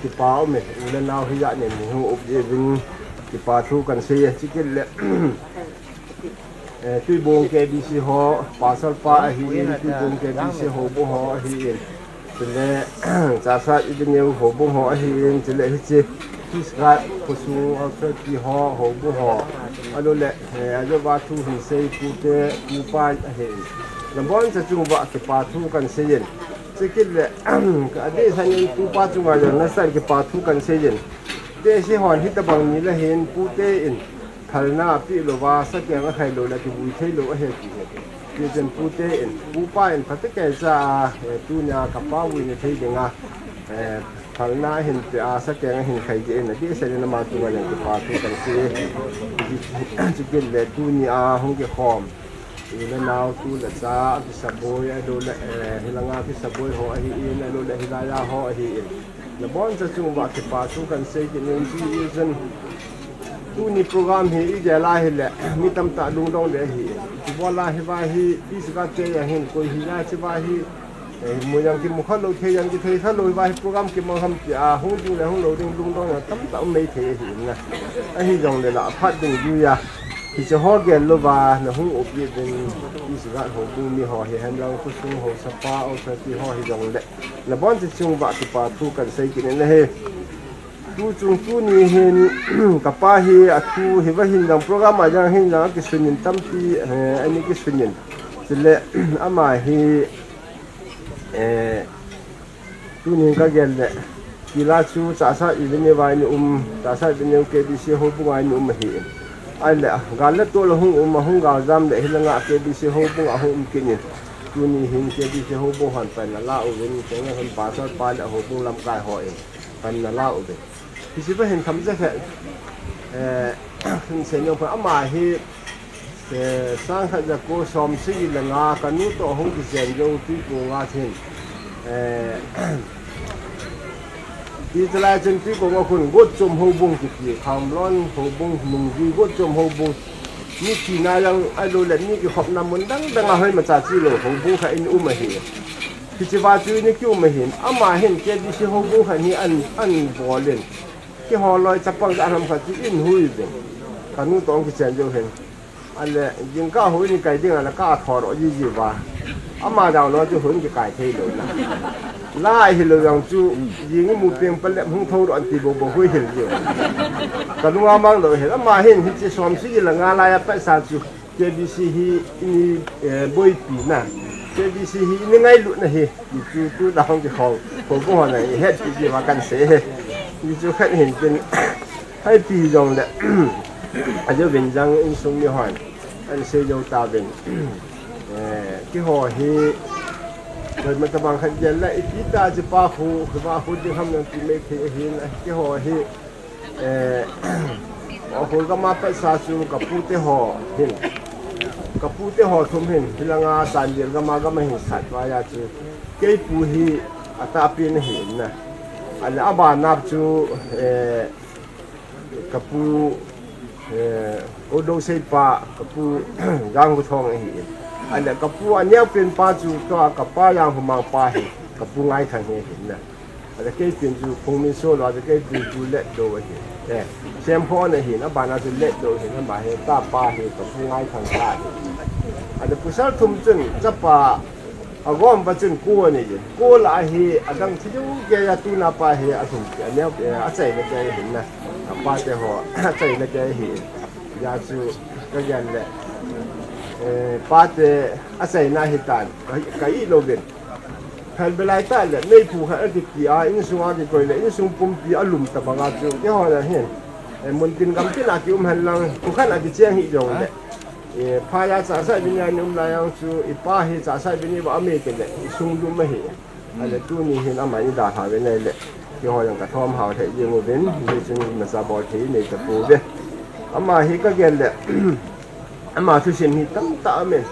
Kipa um e, u le nau hi ya ne ni hu up di vin. Kipa thu kan sei e, chi kit le. Eh, Tuibong K B C ho, pasal pa ahi in, Tuibong K B C ho bu ho ahi in. Chule, Chasa Ibineu ho bu ho ahi in, chule hichi, Kisgat, Kusung, Alfred Pi ho, ho bu ho. Alo le, eh, ajo ba thu hin sei pu te, pu pa ahi in. Nabon sa chung ba kipa thu kan sei in. Chi kit le, ka di san in pu pa chung a jon na san kipa thu kan sei in. Te si hon hi ta bang ni le hin pu te in. Phalna a pi lo va, sa keng a khai lo la ki vui thei lo a he ti he. Ti chen pu te in, pu pa in pha te kai cha a, eh, tu nia ka pa vui ni thei ding a, eh, phalna a hin pe a, sa keng a hin khai di in, a di sa ni na ma tu va len ki pa tu kan si. Chi kin le tu ni a hung ki khom. I le nau tu le cha, ki sa boi, a lo le, eh, hi la nga ki sa boi ho a hi in, a lo le hi la ya ho a hi in. Na bon cha chung va ki pa tu kan sei ki nin chi i chen. Tuni program hi i gel a hi le, mi tamtah lungdong le hi. Chu bol a hi va hi, i si va te ya hin, koi hi la chi va hi, eh, mu yang ki mu kha lo, thei yang ki thei kha lo, hi va hi program ki mang ham ti a, hung ding le hung lo ding lungdong ya tamtah um mei thei hi na. A hi jong le la, phat ding ju ya. Hi che ho gel lo va, na hung up ye den, i si va ho bu mi ho hi hen lang, ku sung ho sa pa, o sa ti ho hi jong le. Na bon chi chung va ki pa tu kan sei ki ne na he. Tu chung tuni hin, ka pa hi a thu hi va hin jang program a jang hin jang ki sunin tampi, eh, ani ki sunin. Chule, ama hi, eh, tuni ka gel le. Ki la chu Chasa Ibineu vai ni um, Chasa Ibineu K B C ho bu vai ni um hi. Ai le, gal le to la hung um, a hung gal jam le hi la nga K B C ho bu a hung um ki ni. Tuni hin K B C ho bu han pa na la u vin, ke na han pa sa pa le ho bu lam kai ho in. Kan na la u be. Hi si pa hin tham je khe. Eh, hin se nyong pa ama hi, eh, sang khat ja ko som si le nga ka nu to hung ki jen jo ti ko nga thin. Eh, ti chalai chen ti ko nga khun got chom ho bung ki ti, kham lon ho bung mung ji got chom ho bung. Ni ti na yang ai lo le ni ki khop na mun dang dang a hoi ma cha chi lo ho bung kha in um a hi. Kichi va chu ni ki um hin, ama hin K B C ho bu khan hi an, an bol in. Ki ho loi chapang ka ham kha chu in hui ve. Ka nu tong ki chen jo hin. Ale, jing ka hui ni kai ding ala ka thor o ji ji va. Ama dau lo chu hun ki kai thei lo na. Lai hi lo yang chu, jing mu peng pa le hung tho ro an ti bo bo hui hil ji. Ka nu amang lo hin, ama hin hi chi som si la nga la ya pa sa chu. K B C hi ini, eh, boipi na. K B C hi ini ngailut na hi. Ni chu tu da hong ki hong. Ko ko na hi het pi ji ma kan se he. Ni chu khat hin tin. Hai pi jong le. A jo vin jang insung ni hon. An se jo ta vin. Eh, ki ho hi. Ko ma ta bang khat jel la i pi ta ji pa hu, ki ba hu di ham nang ki me ki hin. Ki ho hi. Eh, Ukhrul gam a pat sa chu ka pu te ho hin. Ka pu te ho thum hin, hi la nga Chandel gam a gam a hin sat va ya chu. Kei pu hi a ta pi na hi na. Ala a ba na chu, eh, ka pu, eh, ko do sei pa, ka pu Jang Hu Thong hi. Ala ka pu a neo pen pa chu to a ka pa Jang Hu Mang pa hi, ka pu Ngai Thang hi na. Ada kei pin chu phung min so lo, ada kei pin chu let do ahi. Eh, sem ho na hi, na ba na chu let do hi, na ma he ta pa hi, ka pu Ngai Thang ta hi. Ada pu sal thum chun, cha pa, a gom pa chun ko ni ji. Ko la hi, a dang thi ju ke ya tu na pa hi, a thum ke, a neo, eh, a chai na ke hi na. A pa te ho, a chai na ke hi. Ya chu, ka gel le. Eh, pa te, a chai na hi tan, ka, ka i lo vin. Khan belai ta le, mei phu khat a kiti a, insung a kikoi le, insung pumpi a lum ta banga chu, kei ho le hin. Eh, mun tin gam tin a ki um hen lang, phu khat a kicheng hi jong le. Eh, pha ya cha sa bin ya ni um la yang chu, i pa hi cha sa bin i ba a mei te le, i sung lum a hi. A le tu ni hin ama i da ha ve nei le. Kei ho yang ka thom hao thei jing u vin, ni chun ma cha bol thei nei ta pu ve. Ama hi ka gel le. Ama thusim hi tamtah amen.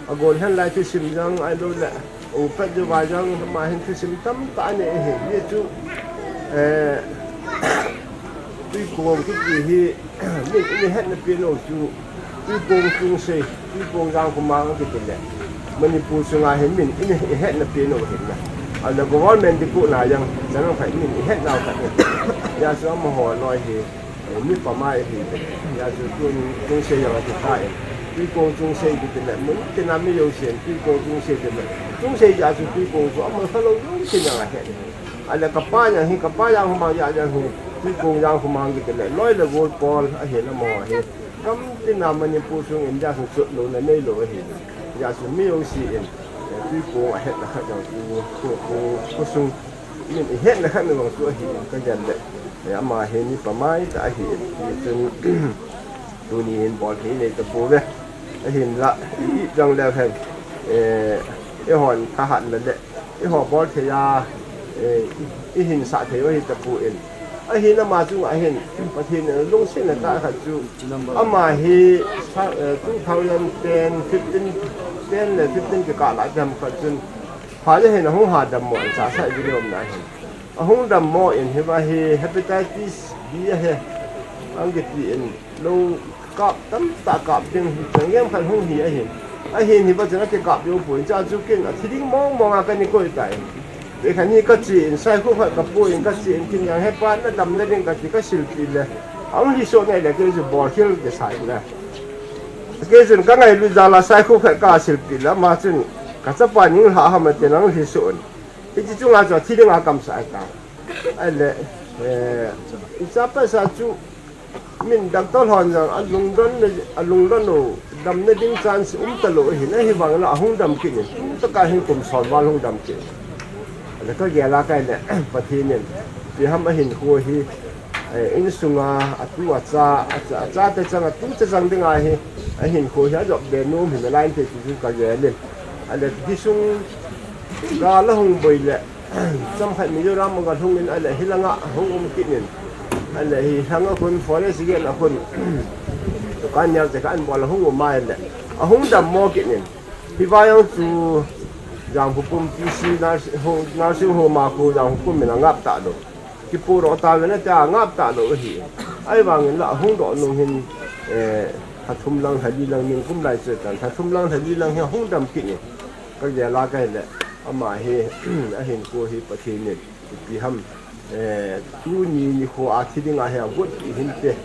A gol hen lai thusim jang ai lo le. U pet ju vai jang ama hin thusim tamtah ane hi. Ni chu Eh, Tuikong kiti hi, min i hetna peh lou chu, Tuikong Chungsei, Tuikong Jangkhumang kiti le, Manipur sunga hi min i hetna peh lou hin na. Ahile government dikhuhna jong, jong khat min i hetna khat na. Hijeh chun amaho loi hi, eh, mi pamai ahi. Hijeh chun tun Chungsei jong ati tai. Tuikong Chungsei kiti le, mun tina mi jousen, Tuikong Chungsei kiti le. Chungsei hijeh chun Tuikong chu amaho khalou jousen jong ahet. Ahile kapa jong hi, kapa Jangkhumang jeh jong hi, Tuikong Jangkhumang kiti le, loi le gol pol ahi na mo hi. Gam tina Manipur sung India sung chot louna neilou ahi. Hijeh chun mi jousen, eh, Tuikong ahetna khat jong chu, khu, khu, khosung min i hetna khat na jong chu ahi, ka gel le. Eh, ama hi mi pamai tah ahi, hijeh chun, tuni hin bol thei nei tapouve. Ahinla, i jong le hen, eh, eihon thahatna le, eiho bol thei a, eh, i, i hinsah thei u ahi tapon. Ahin ama chunga hin, Pathen in lungsetna tah khat chu, ama hi, sa-, eh, two thousand ten, fifteen, ten le fifteen kikah lah a tam khat chun, phat le hin ahung ha dammo, sasa i le umna hin. Ahung dammo in hiva hi hepatitis B ahi, ang kiti in, lou kap tamtah kap ding, chang gem khat hung hi ahin. Ahin hiva chun akikap jou pon, hijeh chun ken athi ding mong mong a kana koi tai. Vei khat hi kache in, saikho khat kapui in, kache in, ken jong hepa nadamna ding kati kasilpeh le, ahung lhisoh ngai le, kei chu bolkhel kisai le. Kei chun kangailut jal a saikho khat kasilpeh le, ama chun kachapa ning lha ham atin ahung lhisoh in. Hiche chunga chu athi dinga kamsah ahitai. Ahile, eh, ichapa sa chu min doctor hon jong alungdon, alungdon u damna ding chance um talou ahin, ahivang la ahung dam kit in, kum tah a hin kum som val hung dam kit. Ahile ka gel a ka le, Pathen in, ipi ham ahinkho hi, eh, insunga atu acha, acha, achate chang, atu te chang dinga hi, ahinkho hi ajop be nom hi nalai inte ti chu ka gel in. Ahile hisung gal ahung boi le, chomkhat Mizoram a galhung in, ahile hilanga hung um kit in. Ahile hilanga khun forest gate a khun, dukan neocha khat ahin bol a hung um a ahile, ahung dammo kit in. Hiva jong chu Jangkhupum P C nursing home, nursing home a khu Jangkhupum in angap talou. Kipuidoh tauvin atia angap talou ahi. Ahivangin la ahung doh nung hin, eh, lha thum lang, lha li lang, nikum lai chu tan, lha thum lang, lha li lang hi ahung dam kit in. Ka gel a ka le, ama hi, ahinkho hi Pathen in ipi ham, eh, tuni nikho a thi dinga hi agot hinte,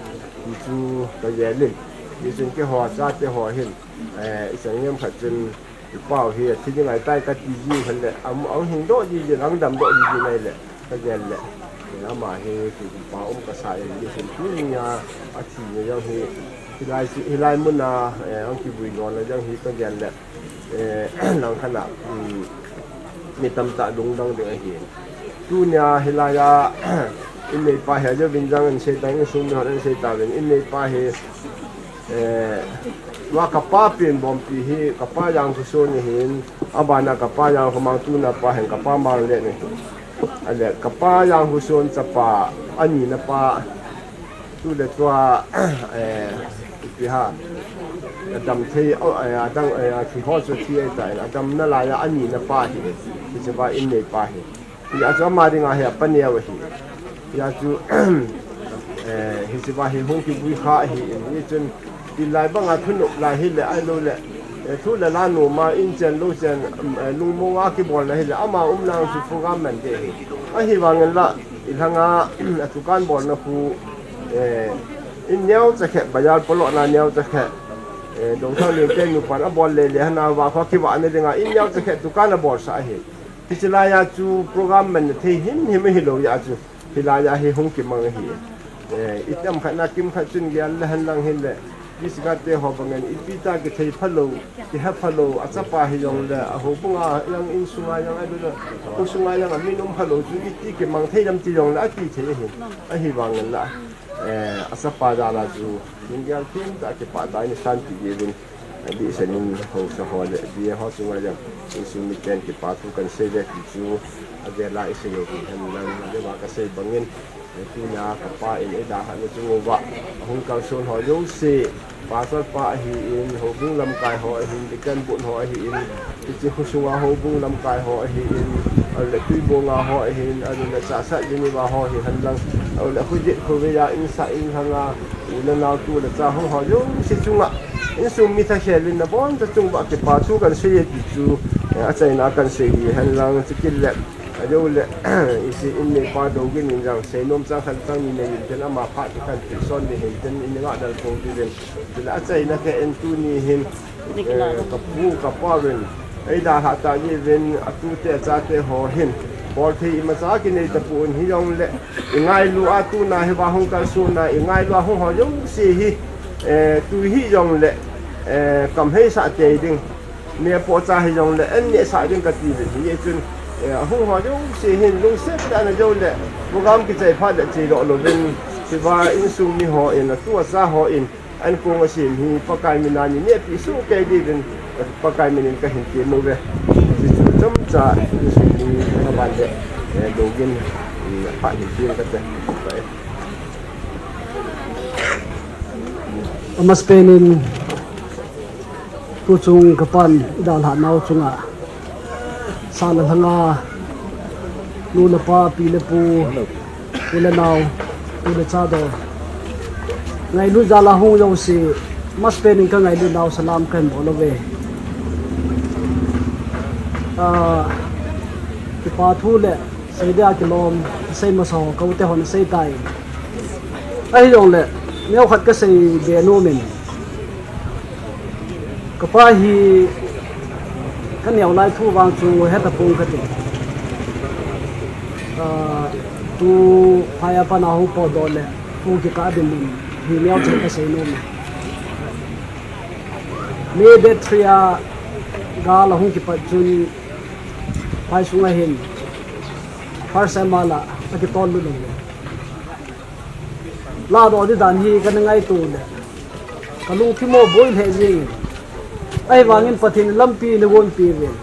ti chu ka gel in. Hichun keiho chate ho hin, eh, ichan gem khat chun, ipau hi athi dinga ahitai kati jiu khat le, am, ahung hing doh ji jin, ahung dam doh ji jin ahile, ka gel le. Ama hi kipa um kasa in, hichun tunia athina jong hi, hilai si, hilai muna, eh, ahung kivui lona jong hi ka gel le. Eh, langkhat a, um, mi tamtah lungdong ding ahi. Tunia hilai a, inneipa hi ajouvin jong ahin sei tan, insung mihon ahin sei tauvin, inneipa hi, eh, tua kapa Penbompi hi, kapa Jangkhoson ahin, abana kapa Jangkhomang, tuna pa hin kapa Manglen ahi. Ahile, kapa Jangkhoson chapa, anina pa, Chule tua, eh, ipi ham, adam thei, oh, eh, adang, eh, athi ho chu thi ahitai, adam nalai a anina pa hi, hichea inneipa hi. Hijeh chun ama dinga hi apa neo ahi. Hijeh chun, eh, hichea hi hung kivui kha ahi, hichun, hilai banga thunop lai hile, ahilouleh, eh, thu le la noma, in chen lou chen, um, eh, lungmong a kibolna hile, ama umlang chu program man ding ahi. Ahivangin la, ilhanga, a dukan bolna khu, Eh, in neocha khat, bazar polona neocha khat. Eh, Dongthang Lengte nupan abol lele hana va kho kivahna dinga, in neocha khat dukan abolsah ahi. Hiche laiya chu program manna thei himhim ahilou jeh a chu. Hilaiya hi hung kimang ahi. Eh, itam khat na kimkhat chun gel le henlang hile. Bisgate ho bangin ipi ta kithei phalou, kihe phalou, achapa hijongle, ahoubunga jong insunga jong ahilouleh, khosunga jong amin um phalou chu iti kimang thei dem ti jongle ati thei ahi. Ahivangin la. Eh, achapa jal a chu, lunggel thim tah a kipah tah in isanpeh jiuvin, adehset in haosa ho le, D A ho chunga jong, insung miten kipa thu kahin sei le ti chu, avel a isei u hen lang, adeh a kasei bangin, Tuna kapa in eidalhahna chunguva ahung kalson ho jouse, Pastor pa ahin, houbung lamkai ho ahin, deacon board ho ahin, hiche khosunga houbung lamkai ho ahin, ahilou le Tuibonga ho ahin, ahilou le Chassad Geneva ho hihen lang, ahilou le khojet khovei a insah inlhanga u le nao, tu le cha hung ho jouse chunga insung mi lhakhel in naboncha chunguva kipa thu kahin seiye ti chu, eh, achaina kahin sei hihen lang, chukit le, ahilou le, hiche in neipa Dougin in jong seinom chang khat chang ni nei intin, ama phat kahin pehson ding hintin, in ngah dal pou diuvin. Chule achaina khat in tuni hin, eh, kapu, kapa uvin eidalhah tah jeh uvin, atute achate ho hin bolthei imacha kinei tapon, hijongle ingailu a tuna hiva hung kalsonna, ingailu a hung ho jouse hi, eh, tui hijongle, eh, kamheisah tei ding, nepohcha hijongle an nehsah ding kati uvin. Hijeh chun, eh, ahung ho jouse hin lungset tah in ajou le, program kichai phat le cheidoh louvin, hiva insung mi ho in, atu acha ho in, ankong asem hi Pakai mina nei nehpeh soh kei diuvin, Pakai min in kahin tem uve. Hichu chomcha insung mi aban le, eh, Dougin, mm, phat hin tem kate. Amasapen in tuchung kapan idalhah nau chunga, sah le lhanga, nu le pa, pi le pu, u le nao, tu le cha dol, ngailut jal a hung jouse, amasapen in kangailut nau salam kahin bol uve. Ah, kipa thu le seidia kilom sei masa ho, ka u te hon asei tai. Ahijongle neokhat kasei be nom in, kapa hi kaneo lai thu vang chu hetapong kati. Ah, tu phai a pat a hung potdoh le thu kikah ding in hi neocha kasei nom in. May date three a gal ahung kipat chun phai sunga hin first time a la akitol lut lou le, ladoh ding dan hi kana ngaito le, kalungthim u boi lheh jeng in. Ahivangin Pathen in lampi ana gonpeh uvin,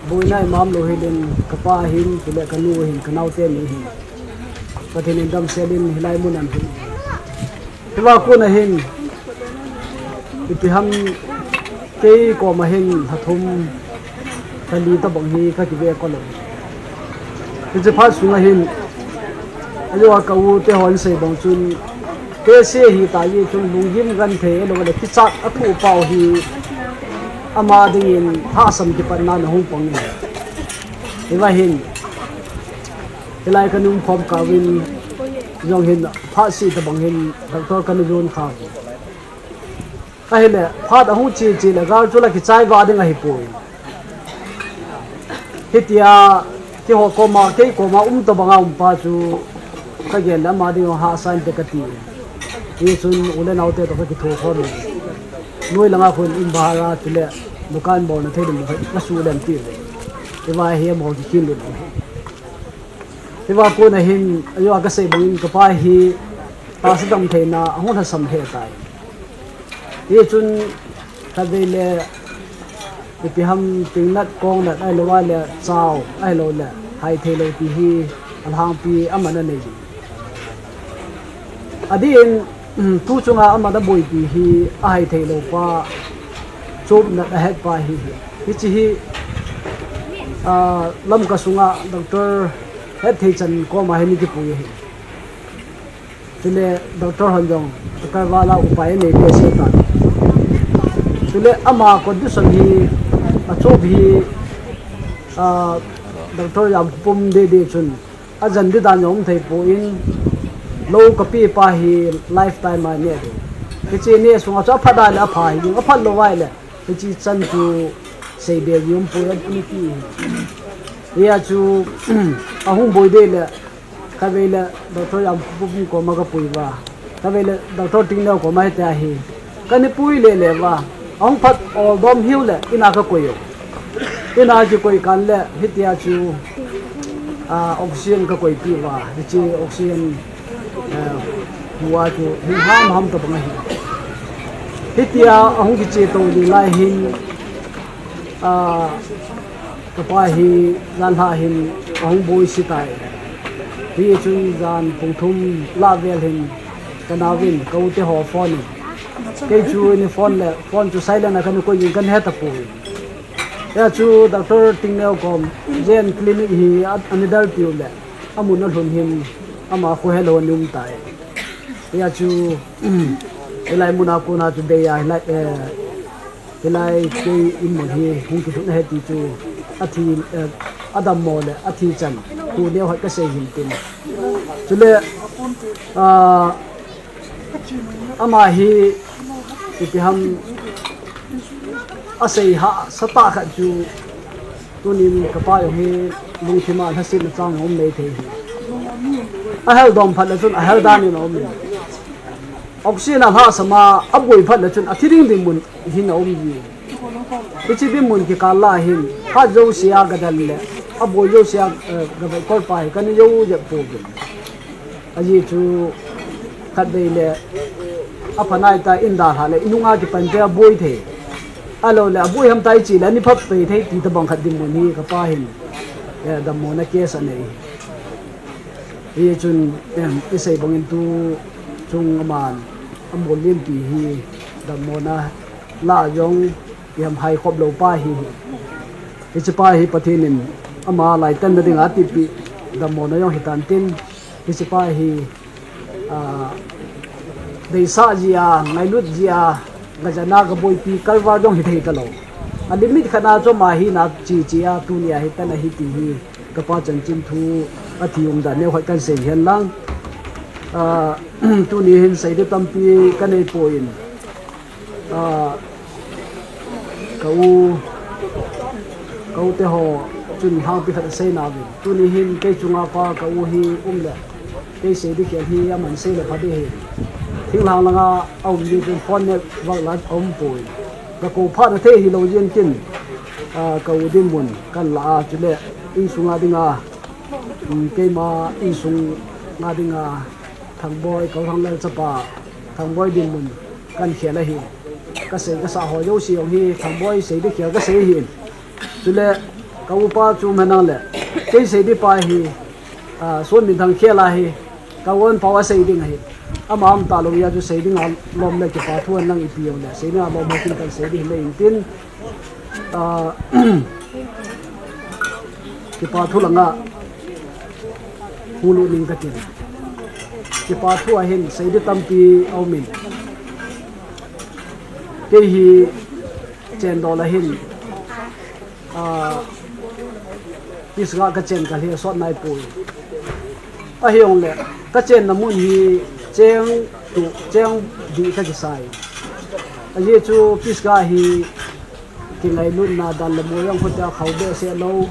boina imam lou hel in, kapa hin, chule kanu hin, kanaote ni hin Pathen in damsel in hilai mun a ahin. Hiva kona hin, ipi ham, kei koma hin lha thum, lha li tobang hi kakive kol lou. Hiche phat sunga hin, ajou a ka u te hon asei bang chun, kei se hita jeh chun lunggim genthei ahilou le kichat athoh pau hi ama dingin hahsam kipatna ana hung pang in. Hiva hin, hilai kana umkhom kah uvin jong hin, phat seh tobang hin doctor kana jon kha. Ahile phat ahung che che le gal chu la kichai vah ding ahipoi. Hitia keiho koma, kei koma um tobanga um pa chu kagel le ama ding jong hahsa inte kati. Hichun u le naote toh kakitho khom in, noi langa khun in bahar a chule dukan bolna thei ding kasuh lem ti uve. Hiva hi amaho kikhel lut. Hiva kona hin, ajou a kasei bangin kapa hi tahsa damtheina ahung lhasam lheh tai. Hichun khatvei le ipi ham, tingnat kongnat ahilou le chao ahilou le hai theilou ti hi alhangpi aman anei ding. Adeh in, um, tu chunga aman aboipi hi ahai theilou pa, chopnat ahet pa hi, hi, hiche hi, ah, Lamka sunga doctor hetthei chan koma hin ikipui ahi. Chule doctor hon jong akarval a upai anei behseh tan. Chule ama condition hi, achop hi, ah, Doctor Jamkhopum dede chun ajen ding dan jong um thei pon, lou kapeh pa hi lifetime a neh ding. Hiche neh sunga chu aphat a le apha hiding, aphat lou a le hiche chan chu seibe ji umpoi, ati hi. Hia chu ahung boi ding le, khatvei le Doctor Jamkhopum koma kapui uva, khatvei le Doctor Tingneo koma hitia hi kana pui lele uva, ahung phat oldom hiu le ina kakoi u. Ina kikoi kah le hitia chu, ah, oxygen kakoipeh uva, hiche oxygen, eh, hua chu hing hamham tobang ahi. Hitia ahung kiche tou ding lai hin, ah, kapa hi janlhah hin ahung boise tai. Hichun jan pung thum lah vel hin kanaovin ka u te ho phone in, kei chu ni phone le phone chu silent a kana koi in kana he tapoi. Hia chu Doctor Tingneo kom Zen Clinic hi a, ani dal tiu le amun alhun hin ama khu helou ni um tai. Hia chu hilai muna kona chu bei a hilai eh, hilai kei in mun hi hung kithut na he ti chu athi eh, adammo le athi chan tu neo hat kasei hin tin. Chule ah, ama hi ipi ham asei hahsa tah khat chu tunin kapa jong hi lungthima lhasetna chang um nei thei hi. Ahel dom phat le chun ahel dan in um. Oxygen alhahsam a, aboi phat le chun athi ding dinmun hin aum ji. Hiche dinmun kikal a hin, phat jousea gadal le, aboi jousea eh, gavei kol pa hi kana jou jep pouvin. Ajeh chu khatvei le apha nai ta in dalha le inunga kipan te aboi thei. Ahilou le aboi ham tai chi le ani phap pei thei ti tabang khat dinmun hi kapa hin eh, dammona case anei. Hichun em, isei bangin tu chung aman amol lim ti hi dammona lah jong ipi ham hai khop lou pa hi. Hiche pa hi Pathen in ama lai tanna dinga tipi dammona jong hitan tin, hiche pa hi ah, deisah jia, ngailut jia, gajana gaboipi kalval jong hithei talou. A limit khat a chu ama hina chi chi a tunia hitan ahi ti hi kapa chanchin thu athi umdan neo khat kan sei hen lang. Ah, tuni hin sei ding tampi kanei poi. Ah, ka u, ka u te ho chun lhangpi khat asei nauvin. Tuni hin kei chunga pa ka u hi um le, kei sei ding khel hi aman sei le pha ding ahi. Thinglhang langa aum ding chun phone net vang la aum poi. Ka kou phat na thei hilou jeh in tin, ah, ka u dinmun kan la a, chule insunga dinga, um, keima insunga dinga, Thangboi, ka u Thanglal chapa, Thangboi dinmun kan khel ahi. Kasei kasa ho jouse jong hi Thangboi sei ding khel kasei ahi. Chule ka upa chu um henlang le, kei sei ding pa hi, ah, Sonminthang khel ahi, ka u Anpao asei ding ahi. Ama um talou jeh a chu sei dinga lom le kipa thu henlang ipi jong le, sei dinga lom ho kin kan sei ding hile in tin, ah, kipa thu langa hung lut ning katin. Kipa thu ahin sei ding tampi aumin. Kei hi chen dol ahin, ah, Pisgah kachen kal hi asot naipoi. Ahijongle, kachenna mun hi cheng tu, cheng dih kakisai. Ajeh chu Pisgah hi kingailutna dan le mol jong khote a khau behseh lou.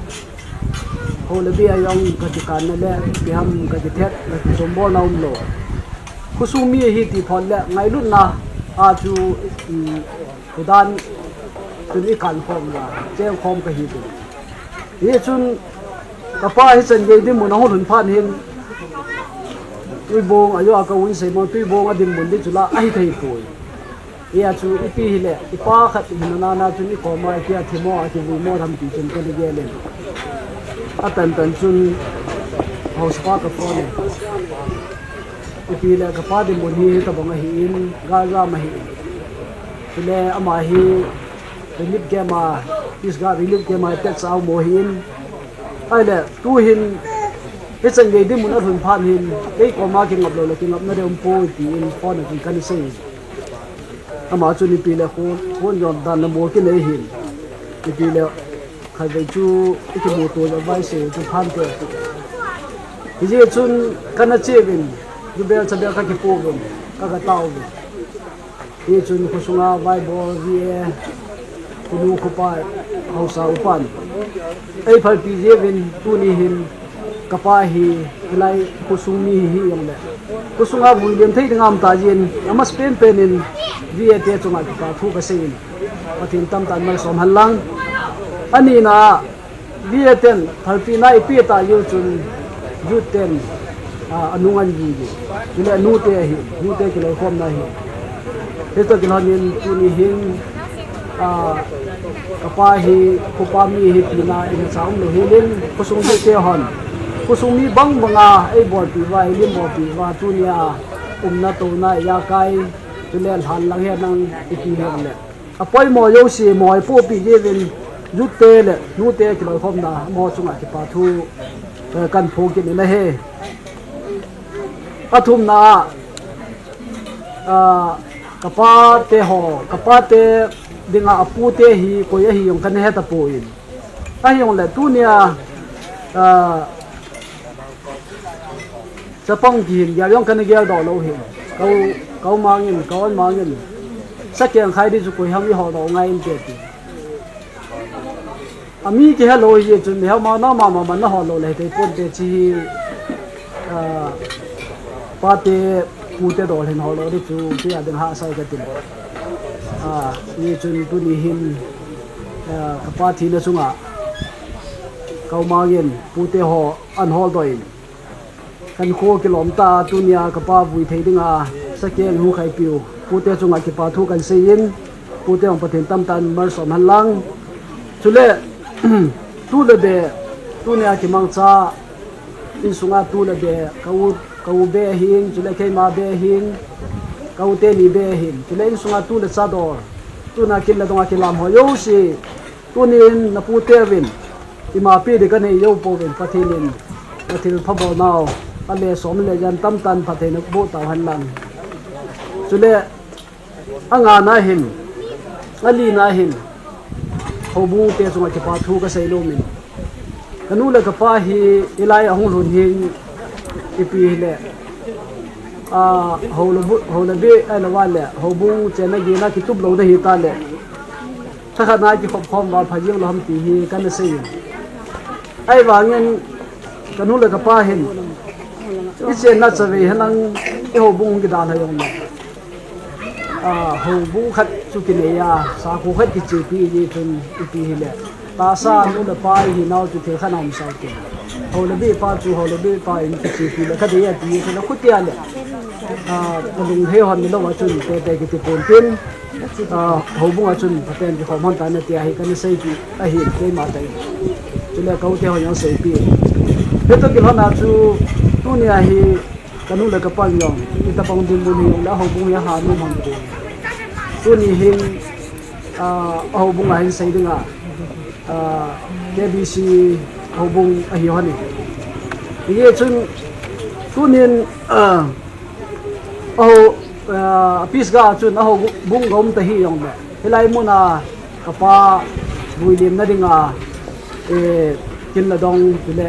Hou le bia jong kakikanna le, ipi ham kakithet, kakisombolna umlou. Khosung mi ahi ti phot le, ngailutna a chu, um, Hudan chun ikan khom uva, cheng khom kahi uvin. Hichun kapa hi chan gei dinmun ahung lhun phat hin, Tuibong, ajo a ka u in sei mo, Tuibong a dinmun ding chu la ahi thei poi. Hia chu ipi hile, ipa khat hina na chun ikoma, ipi a thimo, a kivui mo tham ti chun kana gel in. Atan tan chun, haosa pa ka phone in. Ipi le kapa dinmun hi hitabang ahin, galjam ahin. Chule ama hi relief camp a, Pisgah relief camp a tet chau mo hin. Ahile, tuhin, hichan gei dinmun alhun phat hin, kei koma kingap lou le kingapna ding umpoi tin phone a chun kana sei. Ama chun ipi le khu, khu jom dan le mo kinei hin. Ipi le, khatvei chu ikimuto jong vai sei chu phante. Hijeh chun kana che uvin, lubel chabel kakipo uvin, kaga tao uvin. Hichun khosunga vaibol V A, khonu khopa, haosa upan eiphalpi jeh uvin tuni hin kapa hi hilai khosung mi hi hijongle khosunga vuilem thei dinga um ta jeh in, amasapen pen in V A te chunga kipa thu kasei in, Pathen tamtah in malsom hen lang. Anina, V A ten phalpina eipeh ta jeh chun youth ten, ah, anung angi ji. Chule anute ahi, nute kiloikhomna ahi. Hitoh kilhon in tuni hin, ah, kapa hi, khopa mi hi tina imacha umlou hel in, khosung mite hon Khosung mi bang banga eibolpi uva, eilimpi uva, tunia umna touna, ijakai, chule lhan lang hi nang ipi hile, apoimo jouse mo eipohpi jiuvin, jute le nute kiloikhomna mo chunga kipa thu, eh, kahin phongin ahi. Athumna a, ah, kapate ho, kapate dinga apute hi koi ahi jong kana hetapoi. Ahijongle tunia, ah, chapang kihin gel jong kana geldoh lou hi. Ka u, ka u mangin, ka on mangin, sakeng khai di chu koiham iholdoh ngai inte ti. Ami kihelou hi chun, mihem mama mama man nahol lou le thei ponte, hiche hi, ah, pate pute dol hin holdoh di chu, tia ding hahsa katin. Ah, hichun tuni hin, ah, kapa thina chunga ka u mangin pute ho ahin holdoh in, kakho kilom ta, tunia kapa vui thei dinga sakeng hung khaipiu pute chunga kipa thu kahin seiyin, pute jong Pathen tamtah in malsom hen lang. Chule, tu le be, tunia kimangcha, insunga tu le be, ka u, ka u be ahin, chule keima be ahin, ka u teni be ahin, chule insunga tu le cha dol, tuna kin le donga kilam ho jouse, tunin naputeuvin imapi di kanei jou pouvin, Pathen in nathilpha bolnau, ale som le jan tamtah in phatthei naboh tau hen lang. Chule, angana hin, alina hin, houbung te chunga kipa thu kasei nomin. Kanu le kapa hi hilai ahung lhun hin ipi hile, ah, hou le bu, hou le be, ahilou le houbung chenna gehna kitup louna hita le, thakhat na kikhop khom uva pha jeng lou ham ti hi kana seiyin. Ahivangin kanu le kapa hin, ichenna chavei hen lang, ihoubung kidalha jongle, ah, houbung khat chu kinei a, sakho khat kichepi ji chun ipi hile, tahsa nu le pa ihinau chu thil khat na um sao tin. Hou le be pa chu hou le be pa in kichepi le kadei ati chun, akhutia le, ah, kalung he hon lou a chun tete kiti pon tin, ah, houbung a chun phaten kikhom hon tan ati ahi kana seipi ahi, keima tah in. Chule ka u te hon jong seipi. Hitoh kilhon a chu tunia hi kanu le kapan jong, itobang dinmun hijongle houbung hi ahanom hon tin. Tuni hin, ah, houbung a hin sei dinga, ah, K B C houbung ahi hon e. Hijeh chun tunin, ah, aho, ah, peace ga chun ahoubung ga um ta hijongle, hilai muna kapa vuilimna dinga, eh, kin le dong, chule,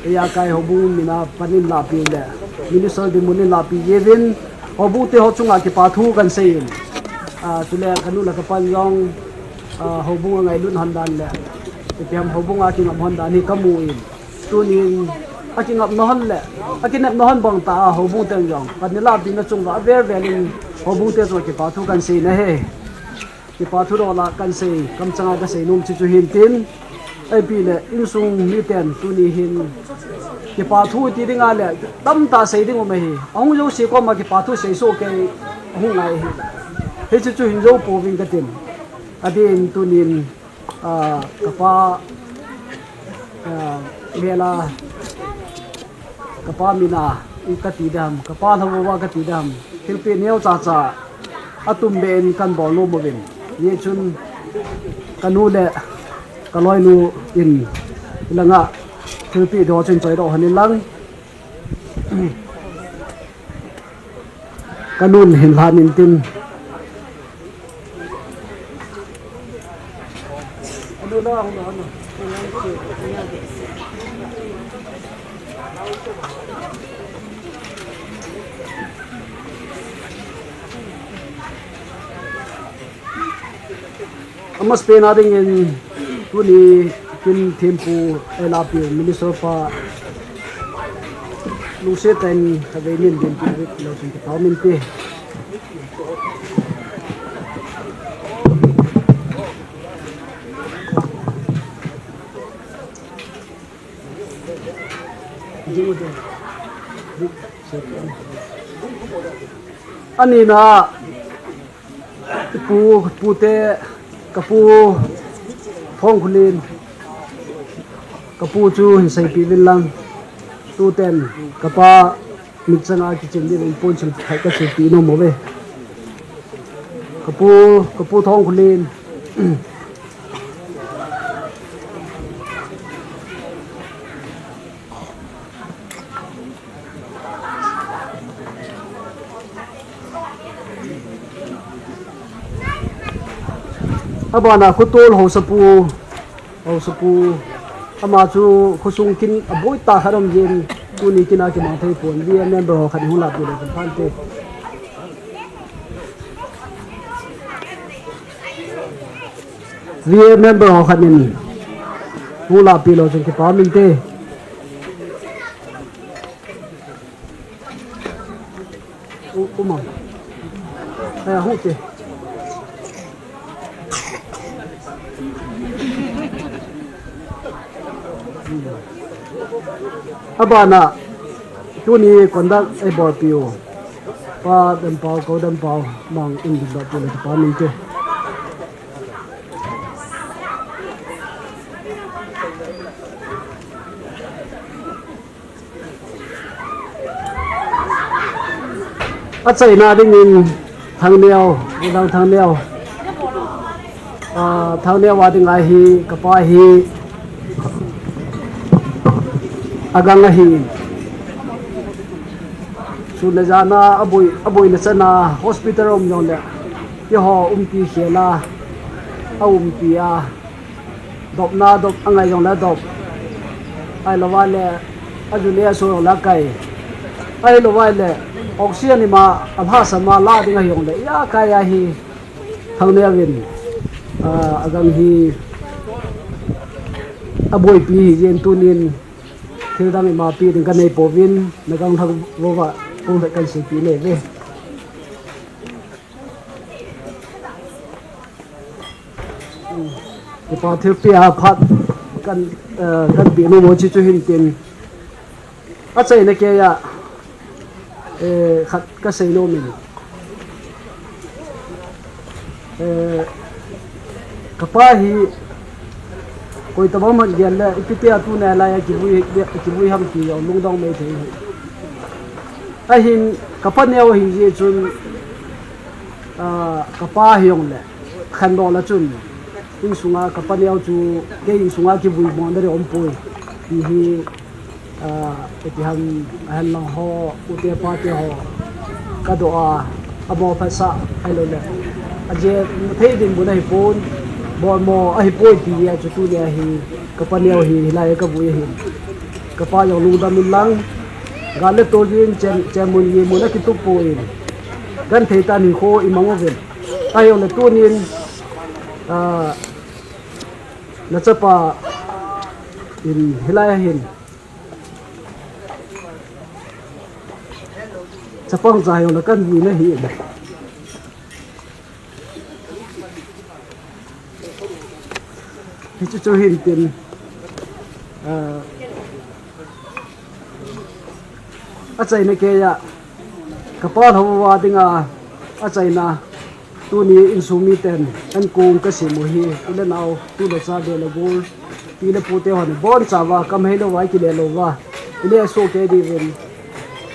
eh, ijakai houbung mina pan in lahpiu le, minister dinmun in lahpi jiuvin, houbung te ho chunga kipa thu kahin seiyin. Ah, chule kanu le kapan jong, ah, houbung angailut hon dan le, ipi ham houbung a kingap hon dan hi kamun. Tunin akingapna hon le akinepna hon bang tah a houbung ten jong pan in lahpina chunga avel vel in houbung te chunga kipa thu kahin sei ahi. Kipa thu dola kahin sei, kamchanga kasei nom chu chu hin tin. Ipi le insung miten tuni hin kipa thu ti dinga le tamtah sei ding um ahi. Ahung jouse koma kipa thu sei soh kei ahung ngai ahi. Hichu chu hin jou pouvin katin. Adin tunin, ah, kapa, ah, mela, kapa mina, i kati dam, kapa lhou uva kati dam, thilpeh neocha cha atum be in kahin bol nom uvin. Hijeh chun kanu le kaloinu in ilanga thilpeh doh chun choidoh hon in lang. Kanun hin lhan in tin. Amasapen a dingin tuni kin thempu eilahpiu Minister pa lungset tah in khatvei min dinpi lou chun kipa um inte. Anina, pu, pute, kapu Phongkhulen, kapu chu hin seipeh uvin lang. Tuten kapa mitchanga kichin ding in ponsil khat kasilpeh nom uve. Kapu, kapu Thongkhulen. Abana khotol haosapu, haosapu, ama chu khosung kin aboitah khat aum jin, tuni kin a kimang thei pon, VA member ho khat hung lahpeh leu chun phante. VA member ho khat in hung lahpeh leu chun kipa um inte. U, umang. Aya, hute. Abana, tuni conduct eibolpeh u, Pa Dampao, Ko Dampao, mang in ding ba pu le pa min te. Achaina dingin Thangneo, Budang Thangneo. Ah, Thangneo a ding ahi, kapa hi, agang ahi. Sun le jan a, aboi, aboina chan a, hospital um jongle, keiho umpi khel a, aumpi a. Dopna dop, angai jongle dop. Ahilou vale, aju le aso jongle akai. Ahilou vale, oxygen ima, alhahsam a la ding ahi jongle, iya kai ahi. Thangneo in, ah, agang hi, aboipi hi jeng tunin, thil dang ima pe ding kanei pouvin, nagang thak vova, pung thak kan seipeh nei ve. Kipa thilpeh a phat kan, eh, kan pe nom u chu chu hin tin. Achaina keiya, eh, khat kasei nom in. Eh, kapa hi, koi tabang man gel le, ipi tia tuni lai a kivui, kivui ham ti jong lungdong mei thei. Ahin, kapa neo hi jeh chun, ah, kapa hi jongle, khandoh la chun, insunga kapa neo chu, kei insunga kivui bol na ding umpoi. Ti hi, ah, iti ham, ahen lang ho, u te pa te ho, kadoh a, amo phat sah, ahilou le. Ajeh, thei ding mun ahipon, bol mo ahipoi ti a chu tuni a hi, kapa neo hi, hilai kavui ahi. Kapa jong lungdam in lang, gal le tol jin chen, chen mun ni mun akitup poi. Genthei tah in kho imang uvin. Ahijongle tunin, ah, nachapa in hilai a hin. Chapang cha hijongle kan vui na hi. Hichu chu hin tin, ah, achaina keiya, kapa lhou a dinga, achaina, tuni insung miten, ankong kasem u hi, u le nao, tu le cha, be le gol, pi le pu te hon, bonchauva, kamhei louva, kile louva, ine soh kei diuvin,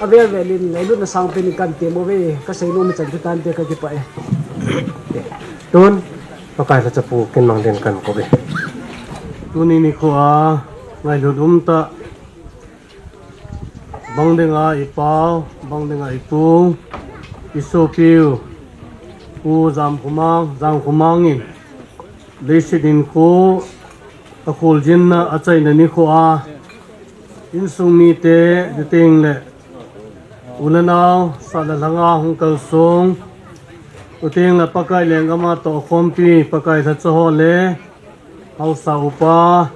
avel vel in, ngailutna sangpen in kan tem uve, kasei nom chan chu tante kakipah e. Tun, Pakai lhachapu kin mang ding kan kouve. Tuni nikho a, ngailut umtah, bang dinga ipau, bang dinga ipu, isopiu, Pu Jamkhomang, Jamkhomang in, leiset hinkho, akholjinna, achaina nikho a, insung mite, chuteng le, u le nao, sah le lhanga hung kalsong, chuteng le Pakai lenggam a toh khompi, Pakai lhacha ho le, haosa upa,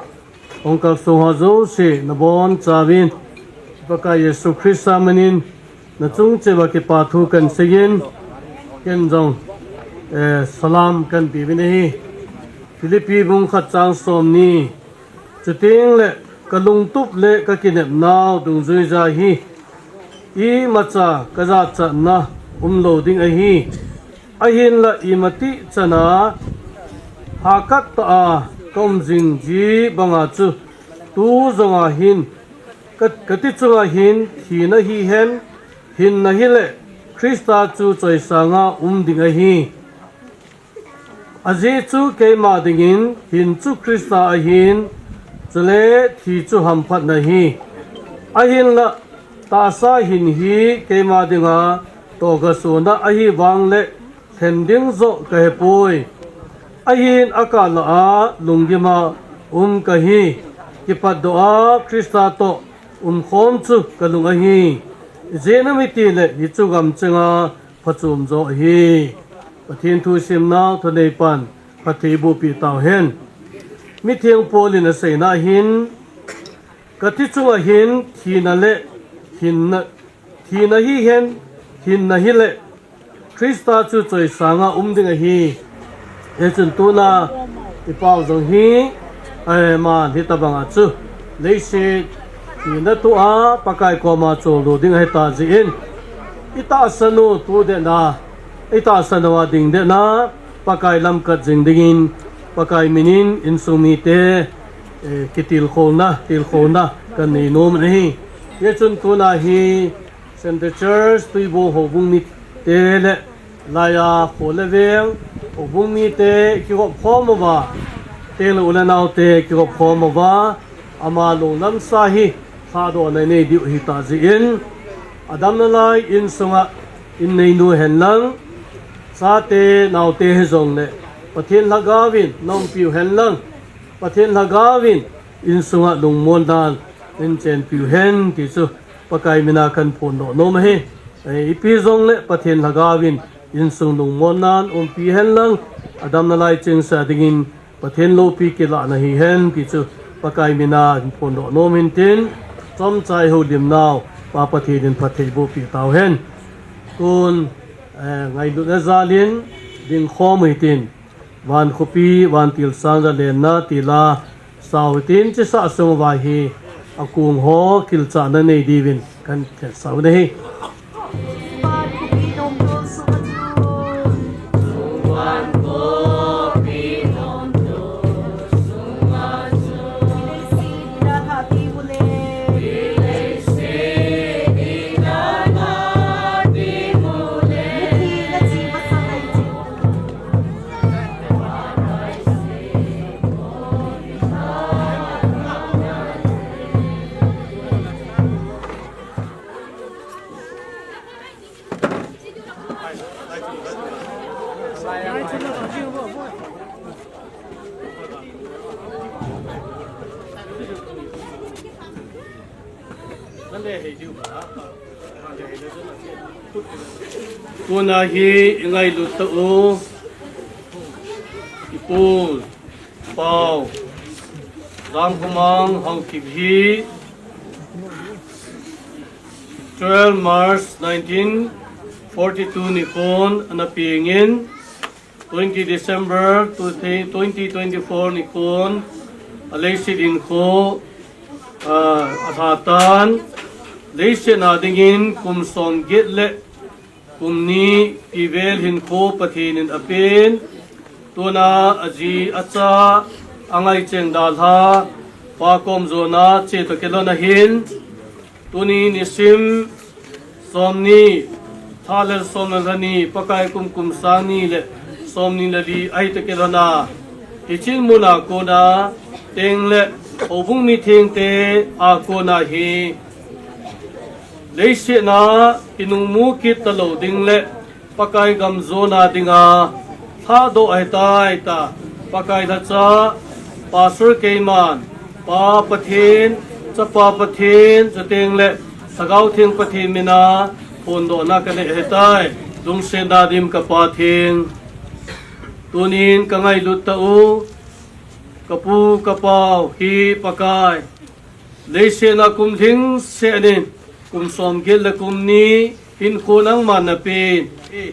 hung kalsong ho jouse, nabonchauvin, Pakai Jesu Christa min in, nachung cheh uva kipa thu kan seiyin, ken jong, eh, salam kan peuvin ahi. Philippi bung khat chang somni, chuteng le kalungtup le kakinepnau dungjuija hi, imacha kajachatna umlou ding ahi. Ahinla imatih chana, hahkat tah a kaum jing ji banga chu, tu jonga hin, Ka, kati chunga hin thina hihen, hinna hile Christa chu choisanga um ding ahi. Ajeh chu keima dingin hin chu Christa ahin, chule thi chu hamphatna ahi. Ahinla tahsa hin hi keima dinga tohgasona ahi vangle lhen ding joh kahepoi. Ahin akah lah a lunggima um kahi. Kipatdoh a Christa toh umkhom chu kalung ahi. Ijeh inem itile hichu gamchenga phachom joh ahi. Pathen thusimna thaneipan phatthei bohpi tauhen. Mitheng Paul in aseina hin, kati chunga hin thina le hinna, thina hihen, hinna hile Christa chu choisanga um ding ahi. Hichun tuna ipau jong hi, aman hitobanga chu leiset thina tua Pakai koma choldo ding ahita jeh in, itahsan u tu dena, itahsan uva ding dena, Pakai lamkat jing dingin, Pakai minin insung mite, eh, kitilkhouna, tilkhouna kanei nom ahi. Hichun tuna hi Central Church Tuibong houbung mite le laiya kho le veng houbung mite kihop khom uva, tengle u le naote kihop khom uva, ama lunglamsa hi lhadohna inei diu ahita jeh in, adamna lai insunga inneinu henlang, chate naote hijongle Pathen Lhagaovin naumpiu henlang, Pathen Lhagaovin insunga lungmonnan einchenpiu hen ti chu Pakai mina kaphondoh nom ahi. Eh, ipi jongle Pathen Lhagaovin insung lungmonnan umpi henlang, adamna lai chengse dingin Pathen loupi kilahna hihen ti chu Pakai mina kaphondoh nom intin, chomcha ihoulimnau Pa Pathen in phatthei bohpi tauhen. Tun, eh, ngailutna jalin dingkhom u hitin, Van khopi, vantil sang jalenna tila sao hitin, chusah sung uva hi akong ho kilchahna nei diuvin kathetsah u ahi. Tuna hi ingailut tau, ipu, pau, Jamkhomang Haokip hi twelve March nineteen forty-two nikhon ana pengin, twenty December twenty twenty-four nikhon aleiset hinkho, ah, alhatan, leiset a dingin kum somget le kum ni tivel hinkho Pathen in apen, tuna aji acha angaicheng dalha, Pa kom jona che toh kilhon ahin, tuni nisim somni, tha le som le lha ni, Pakai kum kum sang ni le somni le li ahi toh kilhon a, hiche muna kona, tengle houbung mithengte a kona hi, leiset a inung mu kit talou ding le Pakai gam jona dinga lhadoh ahitai tia, Pakai lhacha, Pastor keiman, Pa Pathen, Chapa Pathen, chuteng le Lhagao Theng Pathen mina phondohna kanei ahitai. Lungsetna dim ka Pa Theng. Tunin ka ngailut tau, ka pu ka pau hi Pakai, leiset a kum lhingset in, kum somget le kum ni hinkho nangman napen. E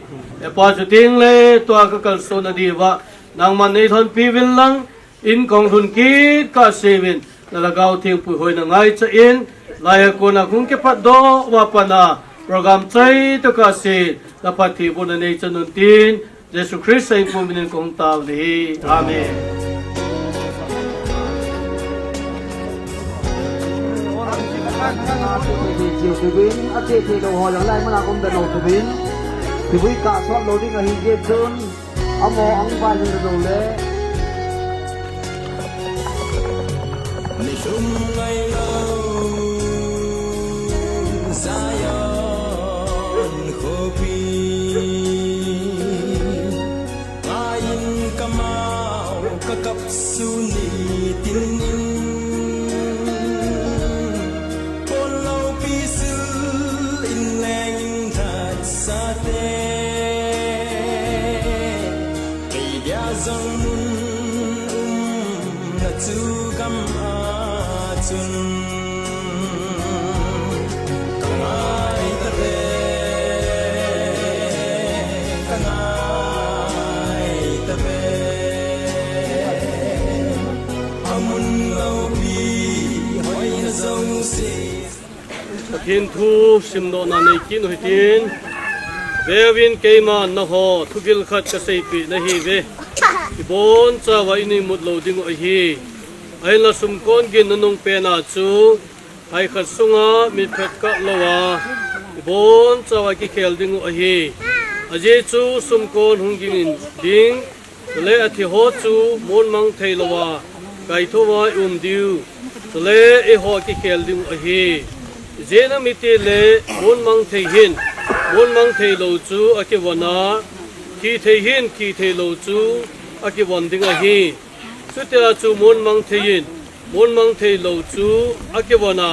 Pa, chuteng le tua ka kalsonna diuva nangman neilhonpi uvin lang, in kahung lhun kit kahseuvin, na Lhagao Theng puihoi na ngaicha in, laiya kona kahung kipatdoh uva pat a program chai toh kahsen, na phattheibohna neichan un tin, Jesu Christa in puminin kahung tao uve. Amen. Chiu kibin, a che che lo ho jong lai mana um da lo kibin. Kibui ka sot lo ding ahi je chun. Amo ang ba ni lo le. Nilhum ngai lo Zion khopi. Ka in ka mau ka kap su ni tin in. Pon lo pi sil in leng in that sa te. Kei dia zong mun um na chu gam a chun. Ka ngai ta ve, ka ngai ta ve. A mun lo pi hoi na zong si. Pathen thu simdohna nei kit u hitin. Veuvin, keima naho thugil khat ka seipeh nahi ve. Ibon chauva ini mut lo ding u ahi. Ahinla sumkon gin nanung pena chu, hai khat sunga mitphet kah louva, ibon chauva kikhel ding u ahi. Ajeh chu sumkon hung gin ding, chule athi ho chu mon mang thei louva, kaithouva i um diu, chule eiho kikhel ding u ahi. Ijeh inem itile, mon mang thei hin, mon mang thei lou chu akivon a, thi thei hin, thi thei lou chu akivon ding ahi. Chutia chu mon mang thei in, mon mang thei lou chu akivon a,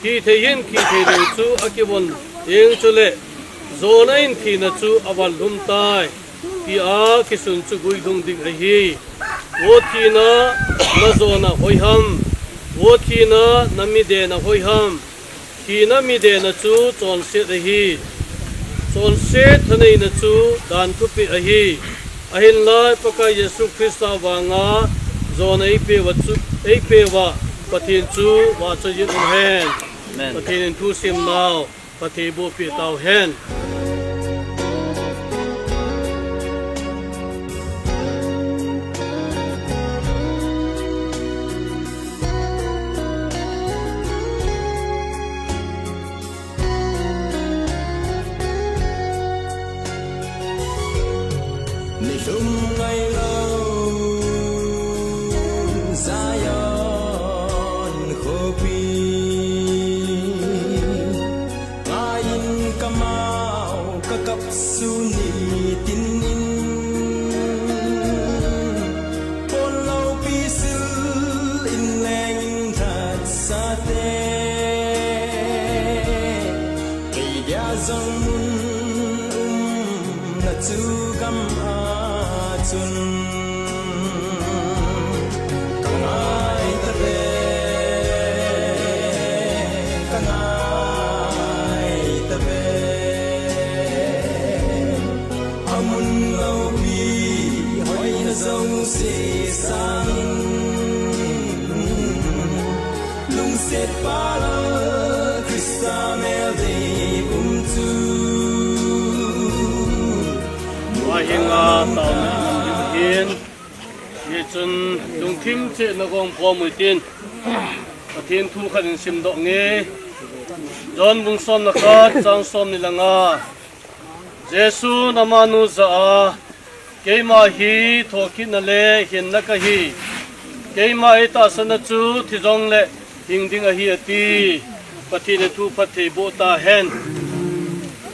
thi thei hin, thi thei lou chu akivon ding chule, jona in thina chu avan lhum tai, tia kisun chu guilhung ding ahi. Vo thina, na jona hoiham? Vo thina, na midena hoiham? Thina midena chu chonset ahi. Chonset thaneina chu dan thupeh ahi. Ahinla Pakai Jesu Christa vanga jona eipeuva chu, eipeuva Pathen chu vachoi jin umhen. Amen. Pathen in thusim nau phatthei boh peh tauhen. Nilhum ngai lo Zion khopi. Ka in ka mau ka kap su ni tin in. Pon lo pi sil in leng in that sa te. Kei dia zong mun um na chu gam a chun. Ka ngai ta ve, ka ngai ta ve. A mun lo pi hoi na zong se sangin. Lungset pa lal Christa mel dei um chu. Tua hinga tauna hin, hichun lungthim cheh na gong pom u hitin. Pathen thu khat in simdoh nge. John bung som na khat, chang som ni le nga. Jesu amanu jah a, keima hi thokitna le hinna kahi. Keima eitahsan a chu thi jongle hing ding ahi ati. Pathen in thu phatthei boh tahen.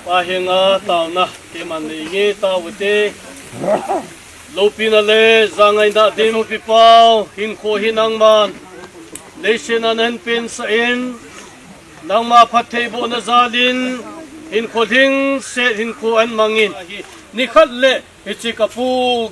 Pa henga tauna keiman nei nge tao u hite. Loupina le jangaina dim Loupipau, hinkho hi nangman leiset a nahin pensah in, nangma phattheibohna jalin hinkho lhingset hinkho ahin mangin, nikhat le hiche kapu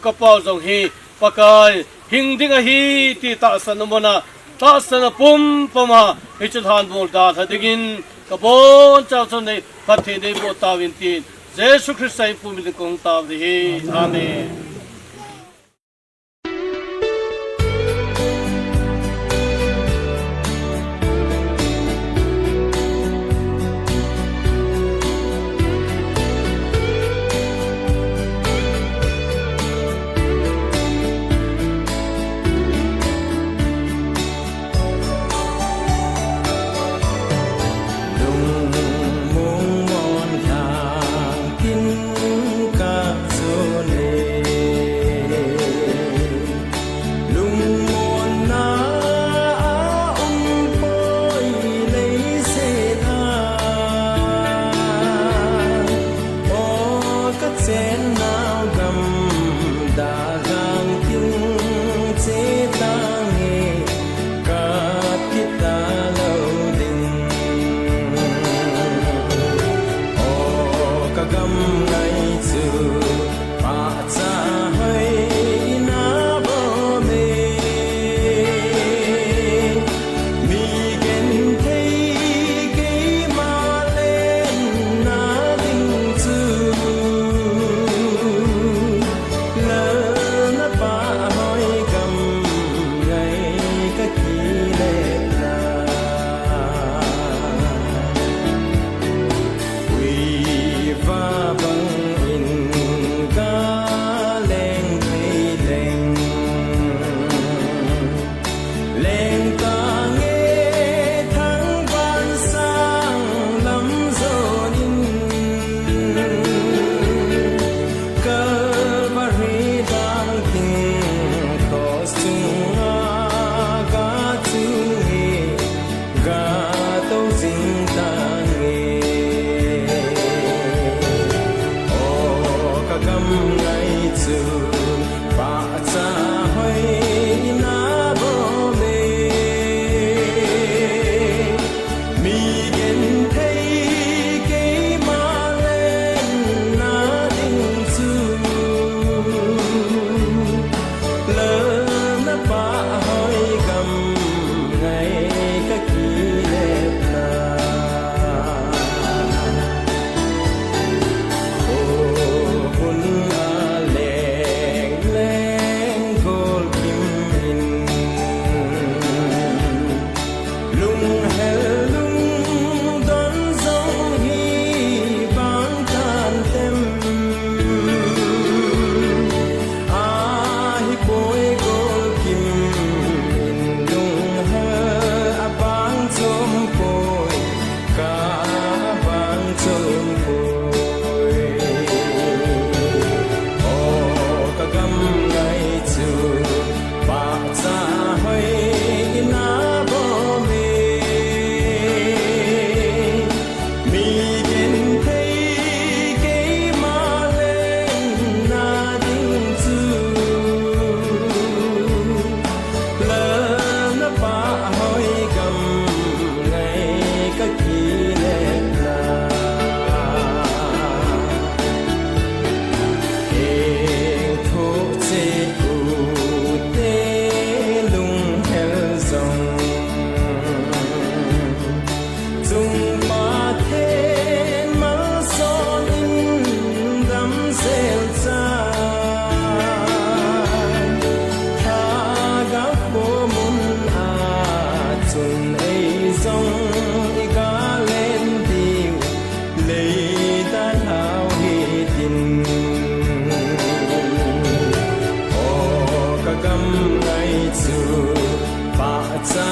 kapau jong hi Pakai hing ding ahi ti tahsan a umna, tahsan a pumpum a hiche lhanmol dalha dingin kabonchauva chun nei phatthei neiboh tauvin tin Jesu Christa in pumin kong tao ding ahi. Amen. Poi gol kim in lung ha abang chom poi, ka abang chom poi. O ka gam ngai chu, pahcha hoi ina bom e. Mi genthei keima lengna ding chu, lalna pahhoi gam ngai ka kiletna. Engthoh cheh ute lunghel jong, chung Pathen malsom'in damsel chan, Lhagao khomun a chun ei jong i galen diu, leida lhau hitin. O ka gam ngai chu, pahcha